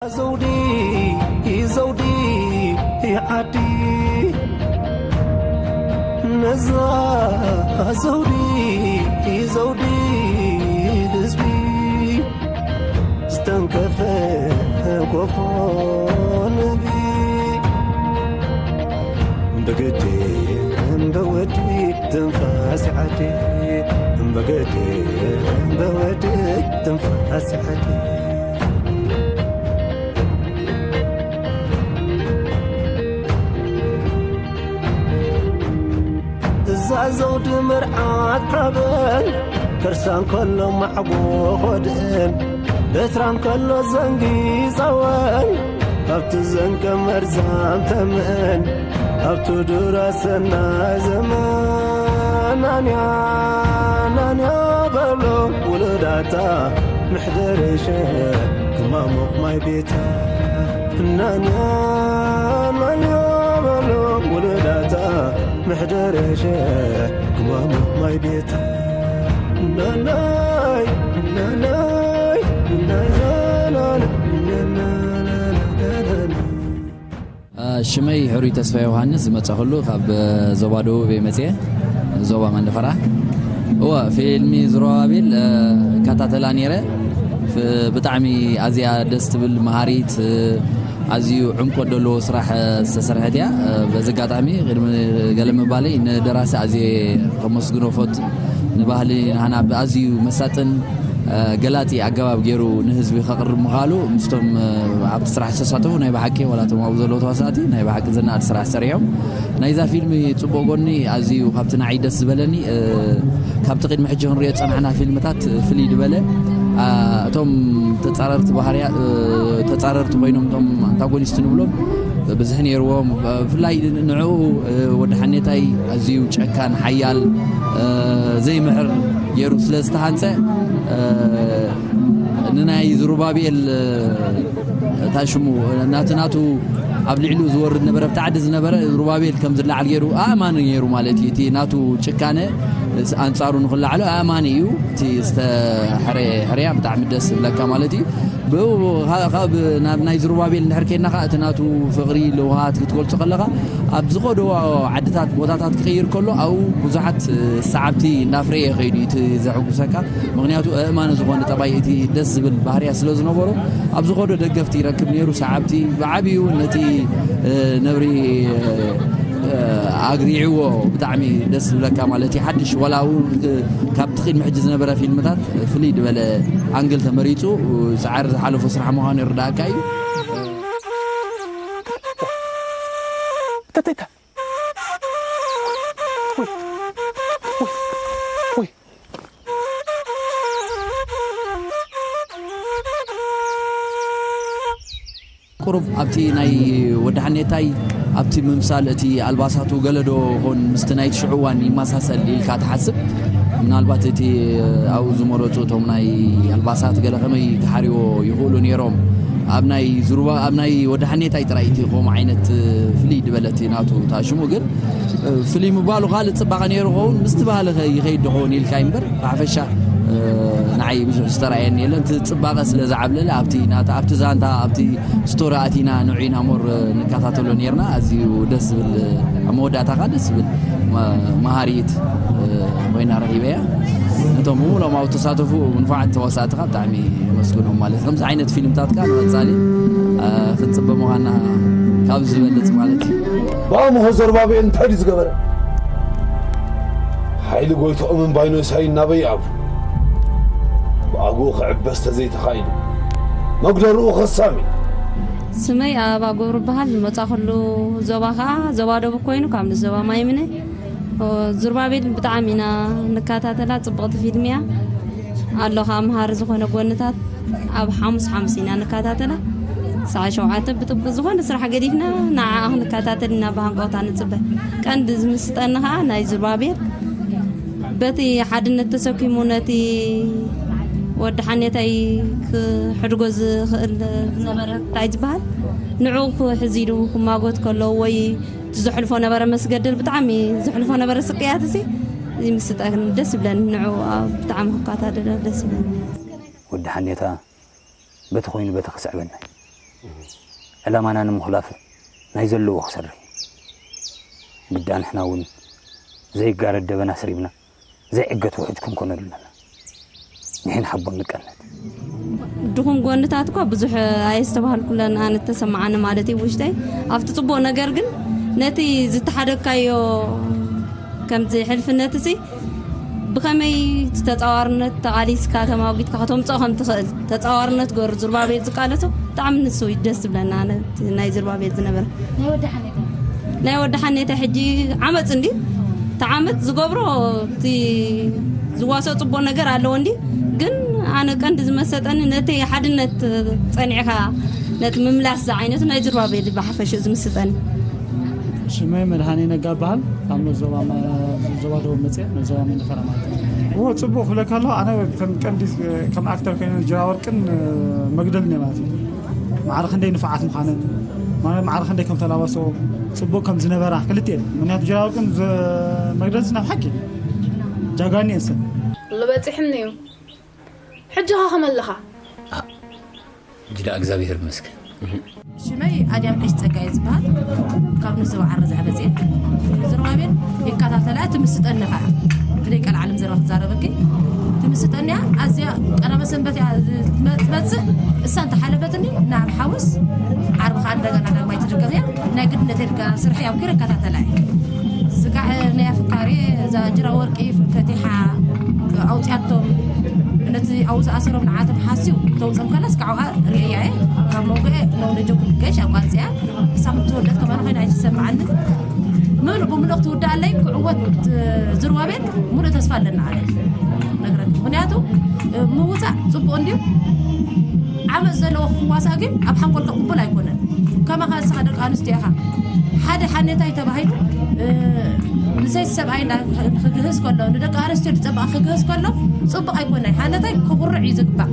ዘውዲ ዘውዲ ዓዲ ነዛ ዘውዲ ዘውዲ ህዝቢ ዝተንከፈ ኮፎ ንቢ ብግዲ እምበወዲ ትንፋስ ዓዲ እምበገዲ እምበወዲ ትንፋስ ዓዲ እዛ ዘውዲ መርዓት ሓበን ከርሳ እንከሎ ማዕጎ ኾድእን በትራ እንከሎ ዘንጊ ጸወን ኣብቲ ዘንገ መርዛም ተምእን ኣብቲ ዱራ ሰናይ ዘመን ናንያ ናንያ በሎ ውሉዳታ ምሕደርሸ ክማሙቕ ማይ ቤታ ናንያ ናንያ በሎ ውሉዳታ ምሕደርሸ ክማሙቕ ማይ ቤታ ናናይ ናናይ ናናይ ናናይ ናናይ ሽመይ ሕሩይ ተስፋ ዮሃንስ ዝመጻኹሉ ካብ ዞባ ደቡብ እየ መጽየ ዞባ መንደፈራ እወ ፊልሚ ዝሮባቤል እከታተላ ነይረ ብጣዕሚ ኣዝያ ደስ ትብል መሃሪት ኣዝዩ ዕምቆት ዘለዎ ስራሕ ዝተሰርሐት እያ በዚ ኣጋጣሚ ቅድሚ ገለ ምባለይ ንደራሲ ኣዝየ ከመስግኖ ፈቱ ንባህሊ ናህና ብኣዝዩ መሳጥን ገላጺ ኣገባብ ገይሩ ንህዝቢ ከቕርብ ምኻሉ ምስቶም ኣብቲ ስራሕ ዝተሳተፉ ናይ ብሓቂ ዋላ እቶም ኣብኡ ዘለዉ ተዋሳእቲ ናይ ብሓቂ ዝነኣድ ስራሕ ሰሪሖም ናይዛ ፊልም ጽቡቕ ጎኒ ኣዝዩ ካብቲ ንዓይ ደስ ዝበለኒ ካብቲ ቅድሚ ሕጂ ክንሪኦ ዝጸናሕና ፊልምታት ፍልይ ዝበለ እቶም ተጻረርቲ ባህርያ ተጻረርቲ ኮይኖም እቶም ኣንታጎኒስት ንብሎም ብዝሒ ነይርዎም ብፍላይ ንዕኡ ወዲ ሓኔታይ ኣዝዩ ጨካን ሓያል ዘይምሕር ገይሩ ስለ ዝተሃንፀ ንናይ ዝሩባቤል እታ ሽሙ ናቲ ናቱ ኣብ ልዕሊኡ ዝወርድ ነበረ ብታዕዲ ዝነበረ ሩባቤል ከም ዝለዓል ገይሩ ኣእማኒ ገይሩ ማለት እዩ እቲ ናቱ ጭካነ ኣንፃሩ ንክላዕሎ ኣእማኒ እዩ እቲ ዝተሕረ ሕርያ ብጣዕሚ ደስ ዝብለካ ማለት እዩ ብኡ ካብ ናብ ናይ ዝሩባቤል እንድሕር ኬድና ከዓ እቲ ናቱ ፍቕሪ ልውሃት ክትገልፆ ከለካ ኣብ ዝኸዶ ዓድታት ቦታታት ክቕይር ከሎ ኣብኡ ብዙሓት ሰዓብቲ እንዳፍረየ ከይዱ እቲ ዘሕጉሰካ ምክንያቱ ኣእማኒ ዝኾነ ጠባይ እቲ ደስ ዝብል ባህርያ ስለ ዝነበሮ ኣብ ዝኸዶ ደገፍቲ ይረክብ ነይሩ ሰዓብቲ ብዓብዩ ነቲ ነብሪ ኣግሪዕዎ ብጣዕሚ ደስ ዝብለካ ማለት እዩ ሓድሽ ወላ ካብቲ ቅድሚ ሕጂ ዝነበረ ፊልምታት ፍልይ ዝበለ ኣንግል ተመሪፁ ፃዕሪ ዝሓለፎ ስራሕ ምዃኑ ይርዳእካ እዩ ቁሩብ ኣብቲ ናይ ወዲ ሓኔታይ ኣብቲ ምምሳል እቲ ኣልባሳቱ ገለዶ ኾን ምስቲ ናይቲ ሽዑ እዋን ይመሳሰል ኢልካ ትሓስብ ምናልባት እቲ ኣብኡ ዝመረፁ እቶም ናይ ኣልባሳት ገለ ከመይ ክሓርዎ ይኽእሉ ነይሮም ኣብ ናይ ዝሩባ ኣብ ናይ ወዲ ሓኔታይ ጥራይ እቲ ከምኡ ዓይነት ፍልይ ዝበለ እቲ ናቱ ታሽሙ ግን ፍልይ ምባሉ ካልእ ፅባቐ ነይሩ ኸውን ምስቲ ባህሊ ኸ ይኸይድ ዶ ኸውን ኢልካ እዩ እምበር ብሓፈሻ ንዓይ ብዙሕ ዝተረኣየኒ የለን እቲ ፅባቐ ስለ ዝዓብለለ ኣብቲ ናታ ኣብቲ ዛንታ ኣብቲ ስቶሪ ኣቲና ንዑ ኢና ሞር ንከታተሎ ነርና ኣዝዩ ደስ ዝብል ኣብ መወዳእታ ከዓ ደስ ዝብል መሃሪት ኮይና ረኺበያ ነቶም ሙሉኦም ኣብ ተሳተፉ ንፉዓት ተዋሳእቲ ከዓ ብጣዕሚ የመስግኖም ማለት ከምዚ ዓይነት ፊልምታት ከዓ ንቐፃሊ ክንፅበ ምዃንና ካብ ዝበልፅ ማለት እዩ ብኣምሆ ዘርባብኤል እንታይ ድዩ ዝገበረ ሓይሊ ጎይትኦም እምባይኖ ኢሳይ እናበይ ኣፉ ብኣግኡ ክዕበስ ተዘይተኻኢሉ መጉደርኡ ኸሳሚ ስመይ ኣበባ ገብሩ በሃል ዝመፃ ኩሉ ዞባ ከዓ ዞባ ደቡብ ኮይኑ ካብ ንስ ዞባ ማይምነ ዙርባቤል ብጣዕሚ ኢና ንከታተላ ፅብቕቲ ፊልም እያ ኣሎ ከዓ መሃሪ ዝኾነ ጎንታት ኣብ ሓሙስ ሓሙስ ኢና ንከታተላ ሰዓ ሸውዓተ ብጥቡቅ ዝኾነ ስራሕ ገዲፍና ንዓኣ ክንከታተል ኢና ብሃንቀውታ ንፅበ ቀንዲ ዝምስጠኒ ከዓ ናይ ዙርባቤል በቲ ሓድነት ተሰኪሙ ነቲ ወዲ ሓኔታይ ክሕድጎ ዝኽእል ዝነበረ እንታይ ዝበሃል ንዕኡ ክሕዝ ኢሉ ክማጎት ከሎ ወይ እቲ ዘሕልፎ ነበረ መስገደል ብጣዕሚ ዘሕልፎ ነበረ ስቅያት እዚ ይምስጠኒ ደስ ይብለኒ ንዕኡ ብጣዕሚ ክከታተሎ ደስ ይብለኒ። ወዲ ሓኔታ በቲ ኮይኑ በቲ ክስዕበና እዩ። ዕላማና ንምኹላፍ ናይ ዘለዎ ክሰርሕ እዩ። ግዳ ንሕና እውን ዘይጋረድ ደበና ስሪብና ዘይዕገት ውሕጅ ክንኮነሉ ኣለና። ንሕን ሓቦን ንቀነት። ድኹም ጎንታት እኳ ብዙሕ ኣየስተባህልኩለን ኣነ ተሰማዓኒ ማለት እዩ ውሽጠይ ኣብቲ ጽቡቕ ነገር ግን ነቲ ዝተሓደግካዮ ከምዚ ሕልፍነት እዚ ብኸመይ ተጻዋርነት ተቓሊስካ ተማጒትካ ከተምጽኦ ከም ትኽእል ተጻዋርነት ገሩ ዝርባቤል ዝቃለሶ ብጣዕሚ ንሱ እዩ ደስ ዝብለና ኣነ እቲ ናይ ዝርባቤል ዝነበረ ናይ ወዲ ሓኔታ ሕጂ ዓመፅ እንዲ እቲ ዓመፅ ዝገብሮ እቲ ዝዋሶ ፅቡቅ ነገር ኣለዎ እንዲ ግን ኣነ ቀንዲ ዝመሰጠኒ ነቲ ሓድነት ፀኒዕካ ነቲ ምምላስ ዝዓይነቱ ናይ ዝርባቤል ብሓፈሽኡ ዝምስጠኒ ሽመይ መድሃኔ ነጋ በሃል ካብ ዞባ ደቡብ መፅእ ዞባ መንደፈራ ማለት እዩ። እዎ ፅቡቅ ክብለካ ኣለኹ ኣነ ከም ቀንዲ ከም ኣክተር ኮይነ ጅራወርቅን መግደልን እየ ማለት እዩ። ማዕረ ክንደይ ንፉዓት ምዃነን ማለት ማዕረ ክንደይ ከም ተላበሶ ፅቡቅ ከም ዝነበራ ክልቲኤን ምክንያቱ ጅራወርቅን መግደልስ ናብ ሓቂ ጃጋኒ እየን ሰብ። ልበፂሕኒ እዩ ሕጂ ኸ ከመለኻ ጅዳ እግዚኣብሔር ይመስገን። ሽመይ ኣድያም ቀሽ ፀጋ እየ ዝበሃል ካብ ንዞባ ዓረ ዝዕበፅ እየ ዝርባቤል ይከታተላ ትምስጠኒ ከዓ ብደይ ቀልዓለም ዘረባ ክዛረበኪ ትምስጠኒ እያ ኣዝያ ቀዳመ ሰንበት እያ ትመፅእ እሳ እንተሓለፈትኒ ናብ ሓውስ ዓርቢ ከዓ እንደገና ዳግማይ ትድገም እያ ናይ ግድነት የድጋ ስርሒ ኣብ ክር ይከታተላ እየ ስጋዕ ናይ ኣፍቃሪ እዛ ጅራ ወርቂ ፈቲሓ ኣውፅያቶም ነቲ ኣብኡ ዝኣሰሮም ንዓቶም ሓስዩ ተውፅኦም ከላ እስካዕ ርእያ እየ ካብ መንጎ ነው ነጀኩ ገሽ ኣቋርፅያ ሳምንት ተወደት ከማን ኮይና ኣይትሰማዓኒ ምሉ ብምልእኽቲ ውዳእ ኣለይ ክዕወት ዝርባቤል ሙሉእ ተስፋ ኣለና ኣለ ነግረክ ምክንያቱ ምውፃእ ፅቡቅ እንድዩ ዓመፅ ዘለዎ ክዋሳ ግን ኣብ ሓንጎልካ ቅቡል ኣይኮነን ከማኻ ንስኻ ደቂ ኣንስትዮ ኢኻ ሓደ ሓኔታይ ተባሂሉ ንሰይ ሰብኣይ ክግህስ ከሎ ንደቂ ኣንስትዮ ዝፀባቕ ክግህስ ከሎ ፅቡቕ ኣይኮነን ሓነታይ ክቁርዕ እዩ ዝግባእ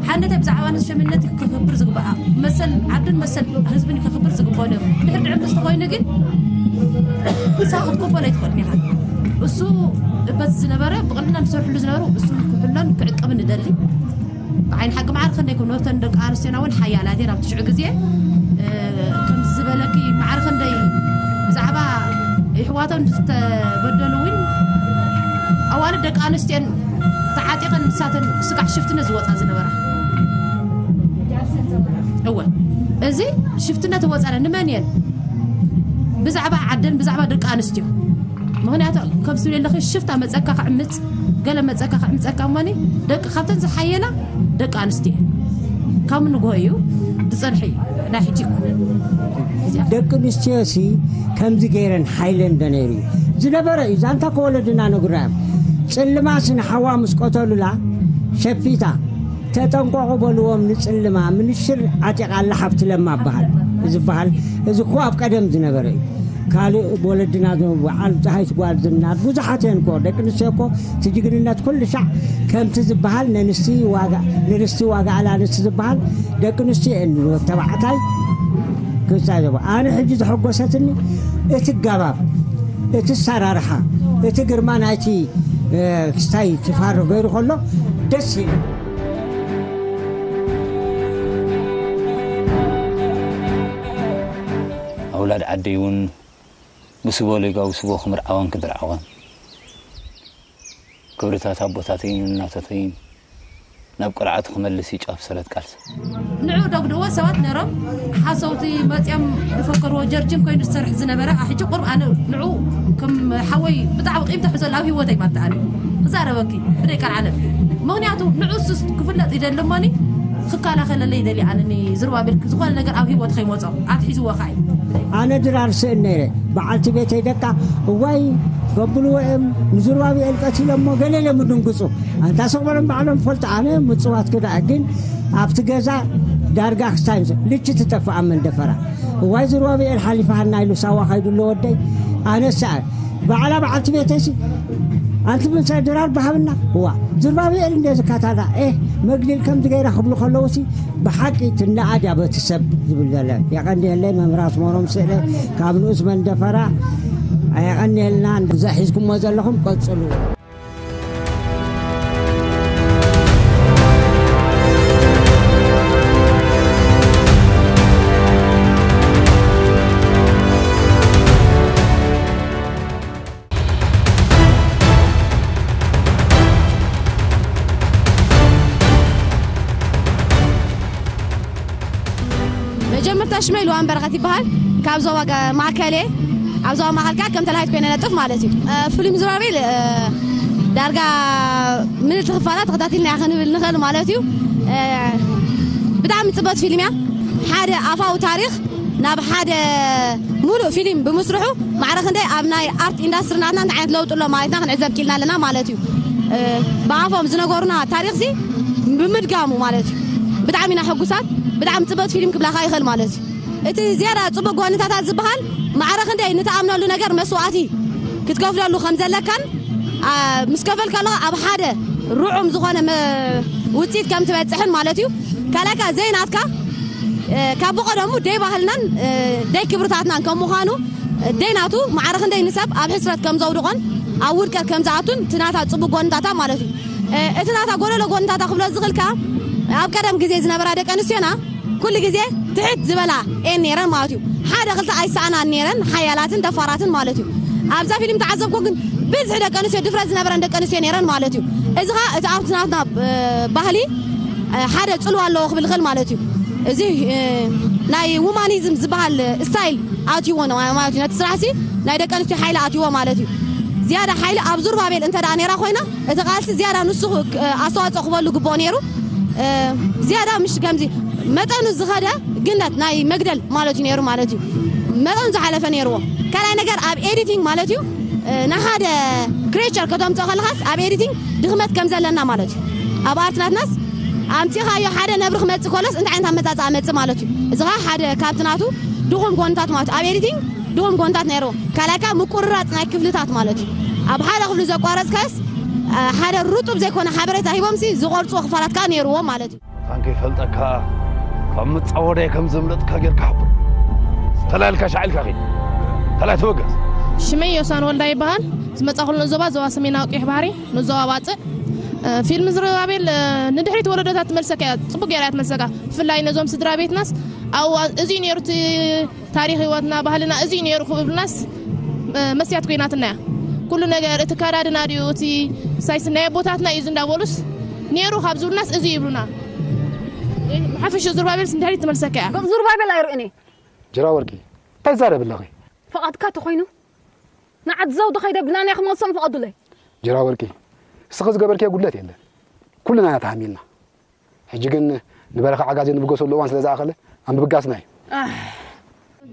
ሓነታይ ብዛዕባ ንሸምነት ክክብር ዝግባእ መሰል ዓድን መሰል ህዝብን ክክብር ዝግባእ ነሩ ድሕር ድሕር ምስ ተኮይኑ ግን ንሳ ክትቅበሎ ኣይትኽእልን ኢኻ እሱ እበት ዝነበረ ብቕንዕና ዝሰርሕሉ ዝነበሩ እሱ ክሕሎን ክዕቀብን ንደሊ ብዓይኒ ሓቂ መዓር ክንደይ ክብሎ እተን ደቂ ኣንስትዮና እውን ሓያላት እየን ኣብ ትሽዑ ግዜ ከም ዝበለኪ መዓር ክንደይ ብዛዕባ ይሕዋቶም ዝተበደሉ እውን ኣዋልድ ደቂ ኣንስትዮን ተዓጢቐን ንሳተን ስጋዕ ሽፍትነት ዝወፃ ዝነበራ እወ እዚ ሽፍትነት ዝወፃለ ንመን እየን ብዛዕባ ዓደን ብዛዕባ ደቂ ኣንስትዮ ምክንያቱ ከም ትብል ኣለኺ ሽፍታ መፀካ ክዕምፅ ገለ መፀካ ክዕምፀካ እሞኒ ደቂ ካብተን ዝሓየላ ደቂ ኣንስትዮ ካብ ንግሆ እዩ ዝፀንሐ እዩ ናይ ሕጂ ይኮነን ደቂ ኣንስትዮ ሲ ከምዚ ገይረን ሓይለን ዶ ነይሩ እዩ ዝነበረ እዩ ዛንታ ከወለድና ነግሮዮም ፅልማሲ ንሓዋ ምስ ቀተሉላ ሸፊታ ተጠንቀቑ በልዎም ንፅልማ ምንሽር ዓጢቓ ኣላ ሓብቲ ለማ በሃል ዝበሃል እዚ እኮ ኣብ ቀደም ዝነበረ እዩ ካልእ ወለድና በዓል ፀሃይት ጓል ዝናር ብዙሓት እየን እኮ ደቂ ኣንስትዮ እኮ እቲ ጅግንነት ኩሉ ሻዕ ከምቲ ዝበሃል ነንስቲ ዋጋ ንርስቲ ዋጋ ኣላንስቲ ዝበሃል ደቂ ኣንስትዮ እየን ተባዕታይ ክሳይ ዘቦ ኣነ ሕጂ ዘሐጎሰትኒ እቲ ገባብ እቲ ሰራርሓ እቲ ግርማ ናይቲ ክስታይ ትፋር ገይሩ ከሎ ደስ ይብል ኣውላድ ዓደይ እውን ብስቦ ሌጋዊ ስቦ ክምርዓወን ክድርዓወን ክብርታት ኣቦታተይን እናታተይን ናብ ቅርዓቱ ክመልስ እዩ ጫፍ ሰረት ቃልሲ። ንዑ ደጉድእዎ ሰባት ነሮም ሓሰውቲ መፅኦም ዝፈከርዎ ጀርጅን ኮይኑ ዝሰርሕ ዝነበረ ሕጂ ቁርብ ኣነ ንዑ ከም ሓወይ ብጣዕሚ ቂም ተሕዘሉ ኣብ ህይወተይ ማብትኣኒ ክዛረበኪ ብደይ ቃል ዓለም ምክንያቱ ንዑ ሱስ ክፍለጥ ይደሊ እሞኒ ክከላኸለለይ ይደሊ ኣነ ንዝርባቤል ዝኾነ ነገር ኣብ ህይወት ከይመፆ ኣትሒዝዎ ከዓ እዩ ኣነ ድራር ስእን ነይረ በዓልቲ ቤተይ ደቃ እዋይ ገቡልዎ እዮም ንዝርባቤል ቀቲሎሞ ገለ ኢሎም ይድንግፁ ኣንታ ስቕ በሎም ባዕሎም ፈልጡ ኣነ ምፅዋት ክዳእ ግን ኣብቲ ገዛ ዳርጋ ክስታይ ልቺ ትጠፍእ ኣብ መንደፈራ እዋይ ዝርባቤል ሓሊፋሃና ኢሉ ሳዋ ከይዱ ኣሎ ወደይ ኣነ ሰኣል ባዕላ በዓልቲ ቤተይሲ ኣንቲ ምንሳይ ድራር ብሃብና እዋ ዝርባቤል እንደ ዝካታዳ ኤህ መግሊል ከምዚ ገይራ ክብሉ ከለውሲ ብሓቂ ትነኣድ እያ በቲ ሰብ ዝብል ዘሎ የቐንየለይ መምህር ኣስመሮም ስእለ ካብ ንኡስ መንደፈራ ኣየቐንየልና እዛ ሒዝኩሞ ዘለኹም ቀፅሉ መጀመርታ ሽመይ ልዋን በረኸት ይበሃል። ካብ ዞባ ገ- ማእከል እየ። ኣብ ዞባ ማእከል ከዓ ከም ተላሃይት ኮይነ ነጥፍ ማለት እዩ። እ፣ ፍልም ዙራቤል፣ እ፣ ዳርጋ ምልእቲ ክፋላ ተኸታቲልና ክንብል ንኽእል ማለት እዩ። እ፣ ብጣዕሚ ፅበት ፊልም እያ። ሓደ ኣፋዊ ታሪኽ ናብ ሓደ ሙሉእ ፊልም ብምስርሑ ማዕረ ክንደይ ኣብ ናይ ኣርት ኢንዳስትሪ ናትና እንታይ ዓይነት ለውጢ ኣሎ ማለትና ክንዕዘብ ኪልና ኣለና ማለት እዩ። እ፣ ብኣፎም ዝነገሩና ታሪኽሲ ብምድጋሙ ማለት እዩ። ብጣዕሚ ኢና ሕጉሳት። ብጣዕሚ ፅበት ፊልም ክብላካ ይኽእል ማለት እዩ። እቲ ዝያዳ ፅቡቅ ጎንታታት ዝበሃል ማዕረ ክንደይ ንተኣምነሉ ነገር መስዋእቲ ክትከፍለሉ ከም ዘለካን፣ ኣ፣ ምስ ከፈልካ ኣለኻ ኣብ ሓደ ርዑም ዝኾነ መ- ውፅኢት ከም ትበፅሕን ማለት እዩ። ካልኣካ ዘይናትካ፣ እ፣ ካብ ብቐደሙ ደይ ባህልናን፣ እ፣ ደይ ክብርታትናን ከም ምዃኑ፣ እ፣ ደይ ናቱ ማዕረ ክንደይ ንሰብ ኣብ ሕስረት ከም ዘውድቖን ኣብ ውድቀት ከም ዝኣቱን እቲ ናታ ፅቡቅ ጎንታታ ማለት እዩ። እ፣ እቲ ናታ ጎደሎ ጎንታታ ክብሎ ዝኽእልካ ኣብ ቀደም ግዜ ዝነበራ ደቂ ኣንስትዮና ኩሉ ግዜ ትሕት ዝበላ እየን ነይረን ማለት እዩ። ሓደ ክልተ ኣይሰኣናን ነይረን፣ ሓያላትን ደፋራትን ማለት እዩ። ኣብዛ ፊልም ተዓዘብኩ ግን ብዝሒ ደቂ ኣንስትዮ ድፍረት ዝነበረን ደቂ ኣንስትዮ ነይረን ማለት እዩ። እዚ ኸዓ እቲ ኣብቲ ናትና እ፣ ባህሊ እ፣ ሓደ ፅልዋ ኣለዎ ክብል ይኽእል ማለት እዩ። እዚ እ፣ ናይ ውማኒዝም ዝበሃል ስታይል ኣትይዎ ነው ማለት እዩ። ነቲ ስራሕሲ ናይ ደቂ ኣንስትዮ ሓይሊ ኣትይዎ ማለት እዩ። ዝያዳ ሓይሊ ኣብ ዙርባቤል እንተ ደኣ ነይራ ኮይና እቲ ቃልሲ ዝያዳ ንሱ ክ- ኣስተዋፅኦ ክበሉ ግብኦ ነይሩ። እ፣ ዝያዳ ምሽ ከምዚ መጠኑ ዝኸደ ግነት ናይ መግደል ማለት እዩ ነይሩ ማለት እዩ። መጠኑ ዝሓለፈ ነይርዎ። ካልኣይ ነገር ኣብ ኤዲቲንግ ማለት እዩ፣ እ፣ ንሓደ ክሬቸር ከተምፅኦ ከለኻስ ኣብ ኤዲቲንግ ድኽመት ከም ዘለና ማለት እዩ። ኣብ ኣርት ናትናስ ኣምፂኻዮ ሓደ ነብሪ ክመፅእ ከሎስ እንታይ ዓይነት ኣመፃፅኣ መፅእ ማለት እዩ። እዚ ኸዓ ሓደ ካብቲ ናቱ ድኹም ጎንታት ማለት እዩ። ኣብ ኤዲቲንግ ድኹም ጎንታት ነይርዎ። ካልኣይ ከዓ ምቁርራፅ ናይ ክፍልታት ማለት እዩ። ኣብ ሓደ ክፍሊ ዘቋረፅካስ ሓደ ርጡብ ዘይኮነ ሓበሬታ ሂቦምሲ ዝቆርፅዎ ክፋላት ከዓ ነይርዎ ማለት እዩ። ኣንከ ይፈልጠካ ካብ ምጻወደ ከም ዘምለጥካ ጌርካ ሓብር። ተላልካ ሻዕልካ ኺድ። ተላይ ተበገስ። ሽመይ ዮሳን ወልዳ ይበሃል። ዝመጻኹሉ ዞባ ዞባ ሰሜናዊ ቀይሕ ባህሪ ንዞባ ባጽዕ። ፊልም ዝርባቤል ንድሕሪት ወለዶታት ትመልሰካ እያ፣ ጽቡቅ ገይራ እያ ትመልሰካ። ብፍላይ ነዞም ስድራ ቤትናስ ኣብዋ እዚ ነይሩ እቲ ታሪኽ ህይወትና፣ ባህልና እዚ ነይሩ ክብሉናስ፣ እ፣ መስትያት ኮይናትና እያ። ኩሉ ነገር፣ እቲ ከዳድና ድዩ፣ እቲ ሳይስ ናይ ኣቦታትና እዩ እዚ እንዳበሉስ ነይሩ ካብ ዝብሉናስ እዚ ይብሉና። ብሓፈሽኡ ዙርባቤልስ ንድሕሪት ትመልሰካ እያ። ዞም ዙርባቤል ኣይርእን እየ። ጅራ ወርቂ፣ እንታይ ትዛረብ ኣለኺ? ፍቓድካ ተኾይኑ፣ ንዓዲ ዘውዲ ከይደ ብላንያ ክመልሶም ፍቐዱለይ። ጅራ ወርቂ፣ እስኺ ዝገበርክዮ ጉድለት የለን። ኩልና ኢና ተሃሚልና። ሕጂ ግን ንበረኻ ዓጋዜ ንብገሰሉ እዋን ስለ ዝኣኸለ ኣብ ምብጋስና እዩ። ኣህ።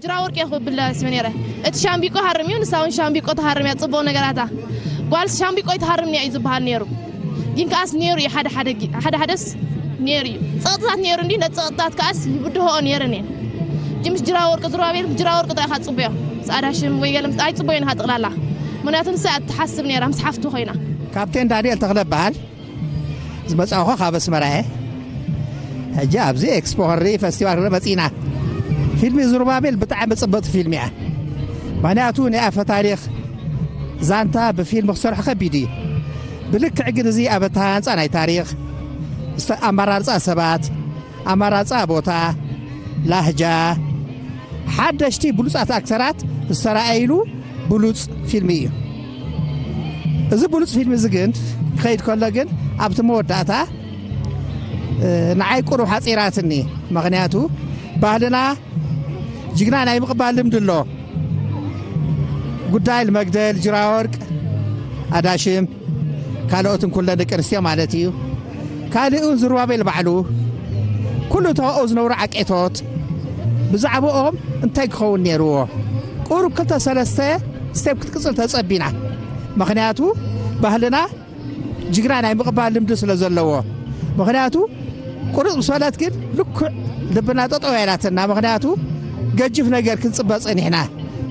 ጅራ ወርቂ እየ ክብል ኣስበ ነይረ። እቲ ሻምቢቆ ሃርም እዩ፣ ንሳ እውን ሻምቢቆ ትሃርም እያ፣ ጽቡቕ ነገራታ። ጓልስ ሻምቢቆ ኣይትሃርምን እያ እዩ ዝበሃል ነይሩ። ግን ከኣስ ነይሩ እዩ፣ ሓደ ሓደ ጊ-፣ ሓደ ሓደስ ነይሩ እዩ። ጸቕጥታት ነይሩ እንዲ፣ ነቲ ጸቕጥታት ከኣስ ይብድሆኦ ነይረን እየን። ጅምስ ጅራ ወርቂ፣ ዝሩባቤል ጅራ ወርቂ ጥራይ ኢኻ ትጽበዮ። ጻዕዳ ሽም ወይ ገለ ምስ-፣ ኣይትጽበዮን ኢኻ ጠቕላላ። ምኽንያቱ ንሳ እያ ትሓስብ ነይራ፣ ምስ ሓፍቱ ኮይና። ካፕቴን ዳንኤል ተኽለ እበሃል። ዝመጻኹ ካብ ኣስመራ እየ። ሕጂ ኣብዚ ኤክስፖ ክንርኢ፣ ፈስቲቫል ክንርኢ መጺእና። ፊልሚ ዙርባቤል ብጣዕሚ ጽብቕቲ ፊልሚ እያ። ምኽንያቱ ናይ ኣፈ ታሪኽ ዛንታ ብፊልም ክሰርሑ ከቢድ እዩ። ብልክዕ ግን እዚ ኣብ ኣተሃናንጻ ናይ ታሪኽ፣ ዝተ-፣ ኣመራርጻ ሰባት፣ ኣመራርጻ ቦታ፣ ላህጃ፣ ሓደሽቲ ብሉጻት ኣክተራት ዝተራእይሉ ብሉጽ ፊልሚ እዩ። እዚ ብሉጽ ፊልሚ እዚ ግን ክኸይድ ከሎ ግን ኣብቲ መወዳእታ፣ እ፣ ንዓይ ቁሩብ ሓጺራትኒ። ምኽንያቱ ባህልና ጅግና ናይ ምቕባል ልምዲ ኣሎ። ጉዳይ መግደል፣ ጅራወርቅ፣ ኣዳሽም፣ ካልኦትን ኩለን ደቂ ኣንስትዮ ማለት እዩ። ካልእ እውን ዝሩባቤል ባዕሉ፣ ኩሉ ተባኡ ዝነብሩ ዓቄቶት፣ ብዛዕባኦም እንታይ ክኸውን ነይርዎ? ቁሩብ ክልተ ሰለስተ ስቴፕ ክትቅጽል ተጸቢና። ምኽንያቱ ባህልና ጅግና ናይ ምቕባል ልምዲ ስለ ዘለዎ። ምኽንያቱ ቁርጽ ምስ በለት ግን ልክዕ ልብና ጠጠው ያላትና። ምኽንያቱ ገጅፍ ነገር ክንጽበ ጸኒሕና።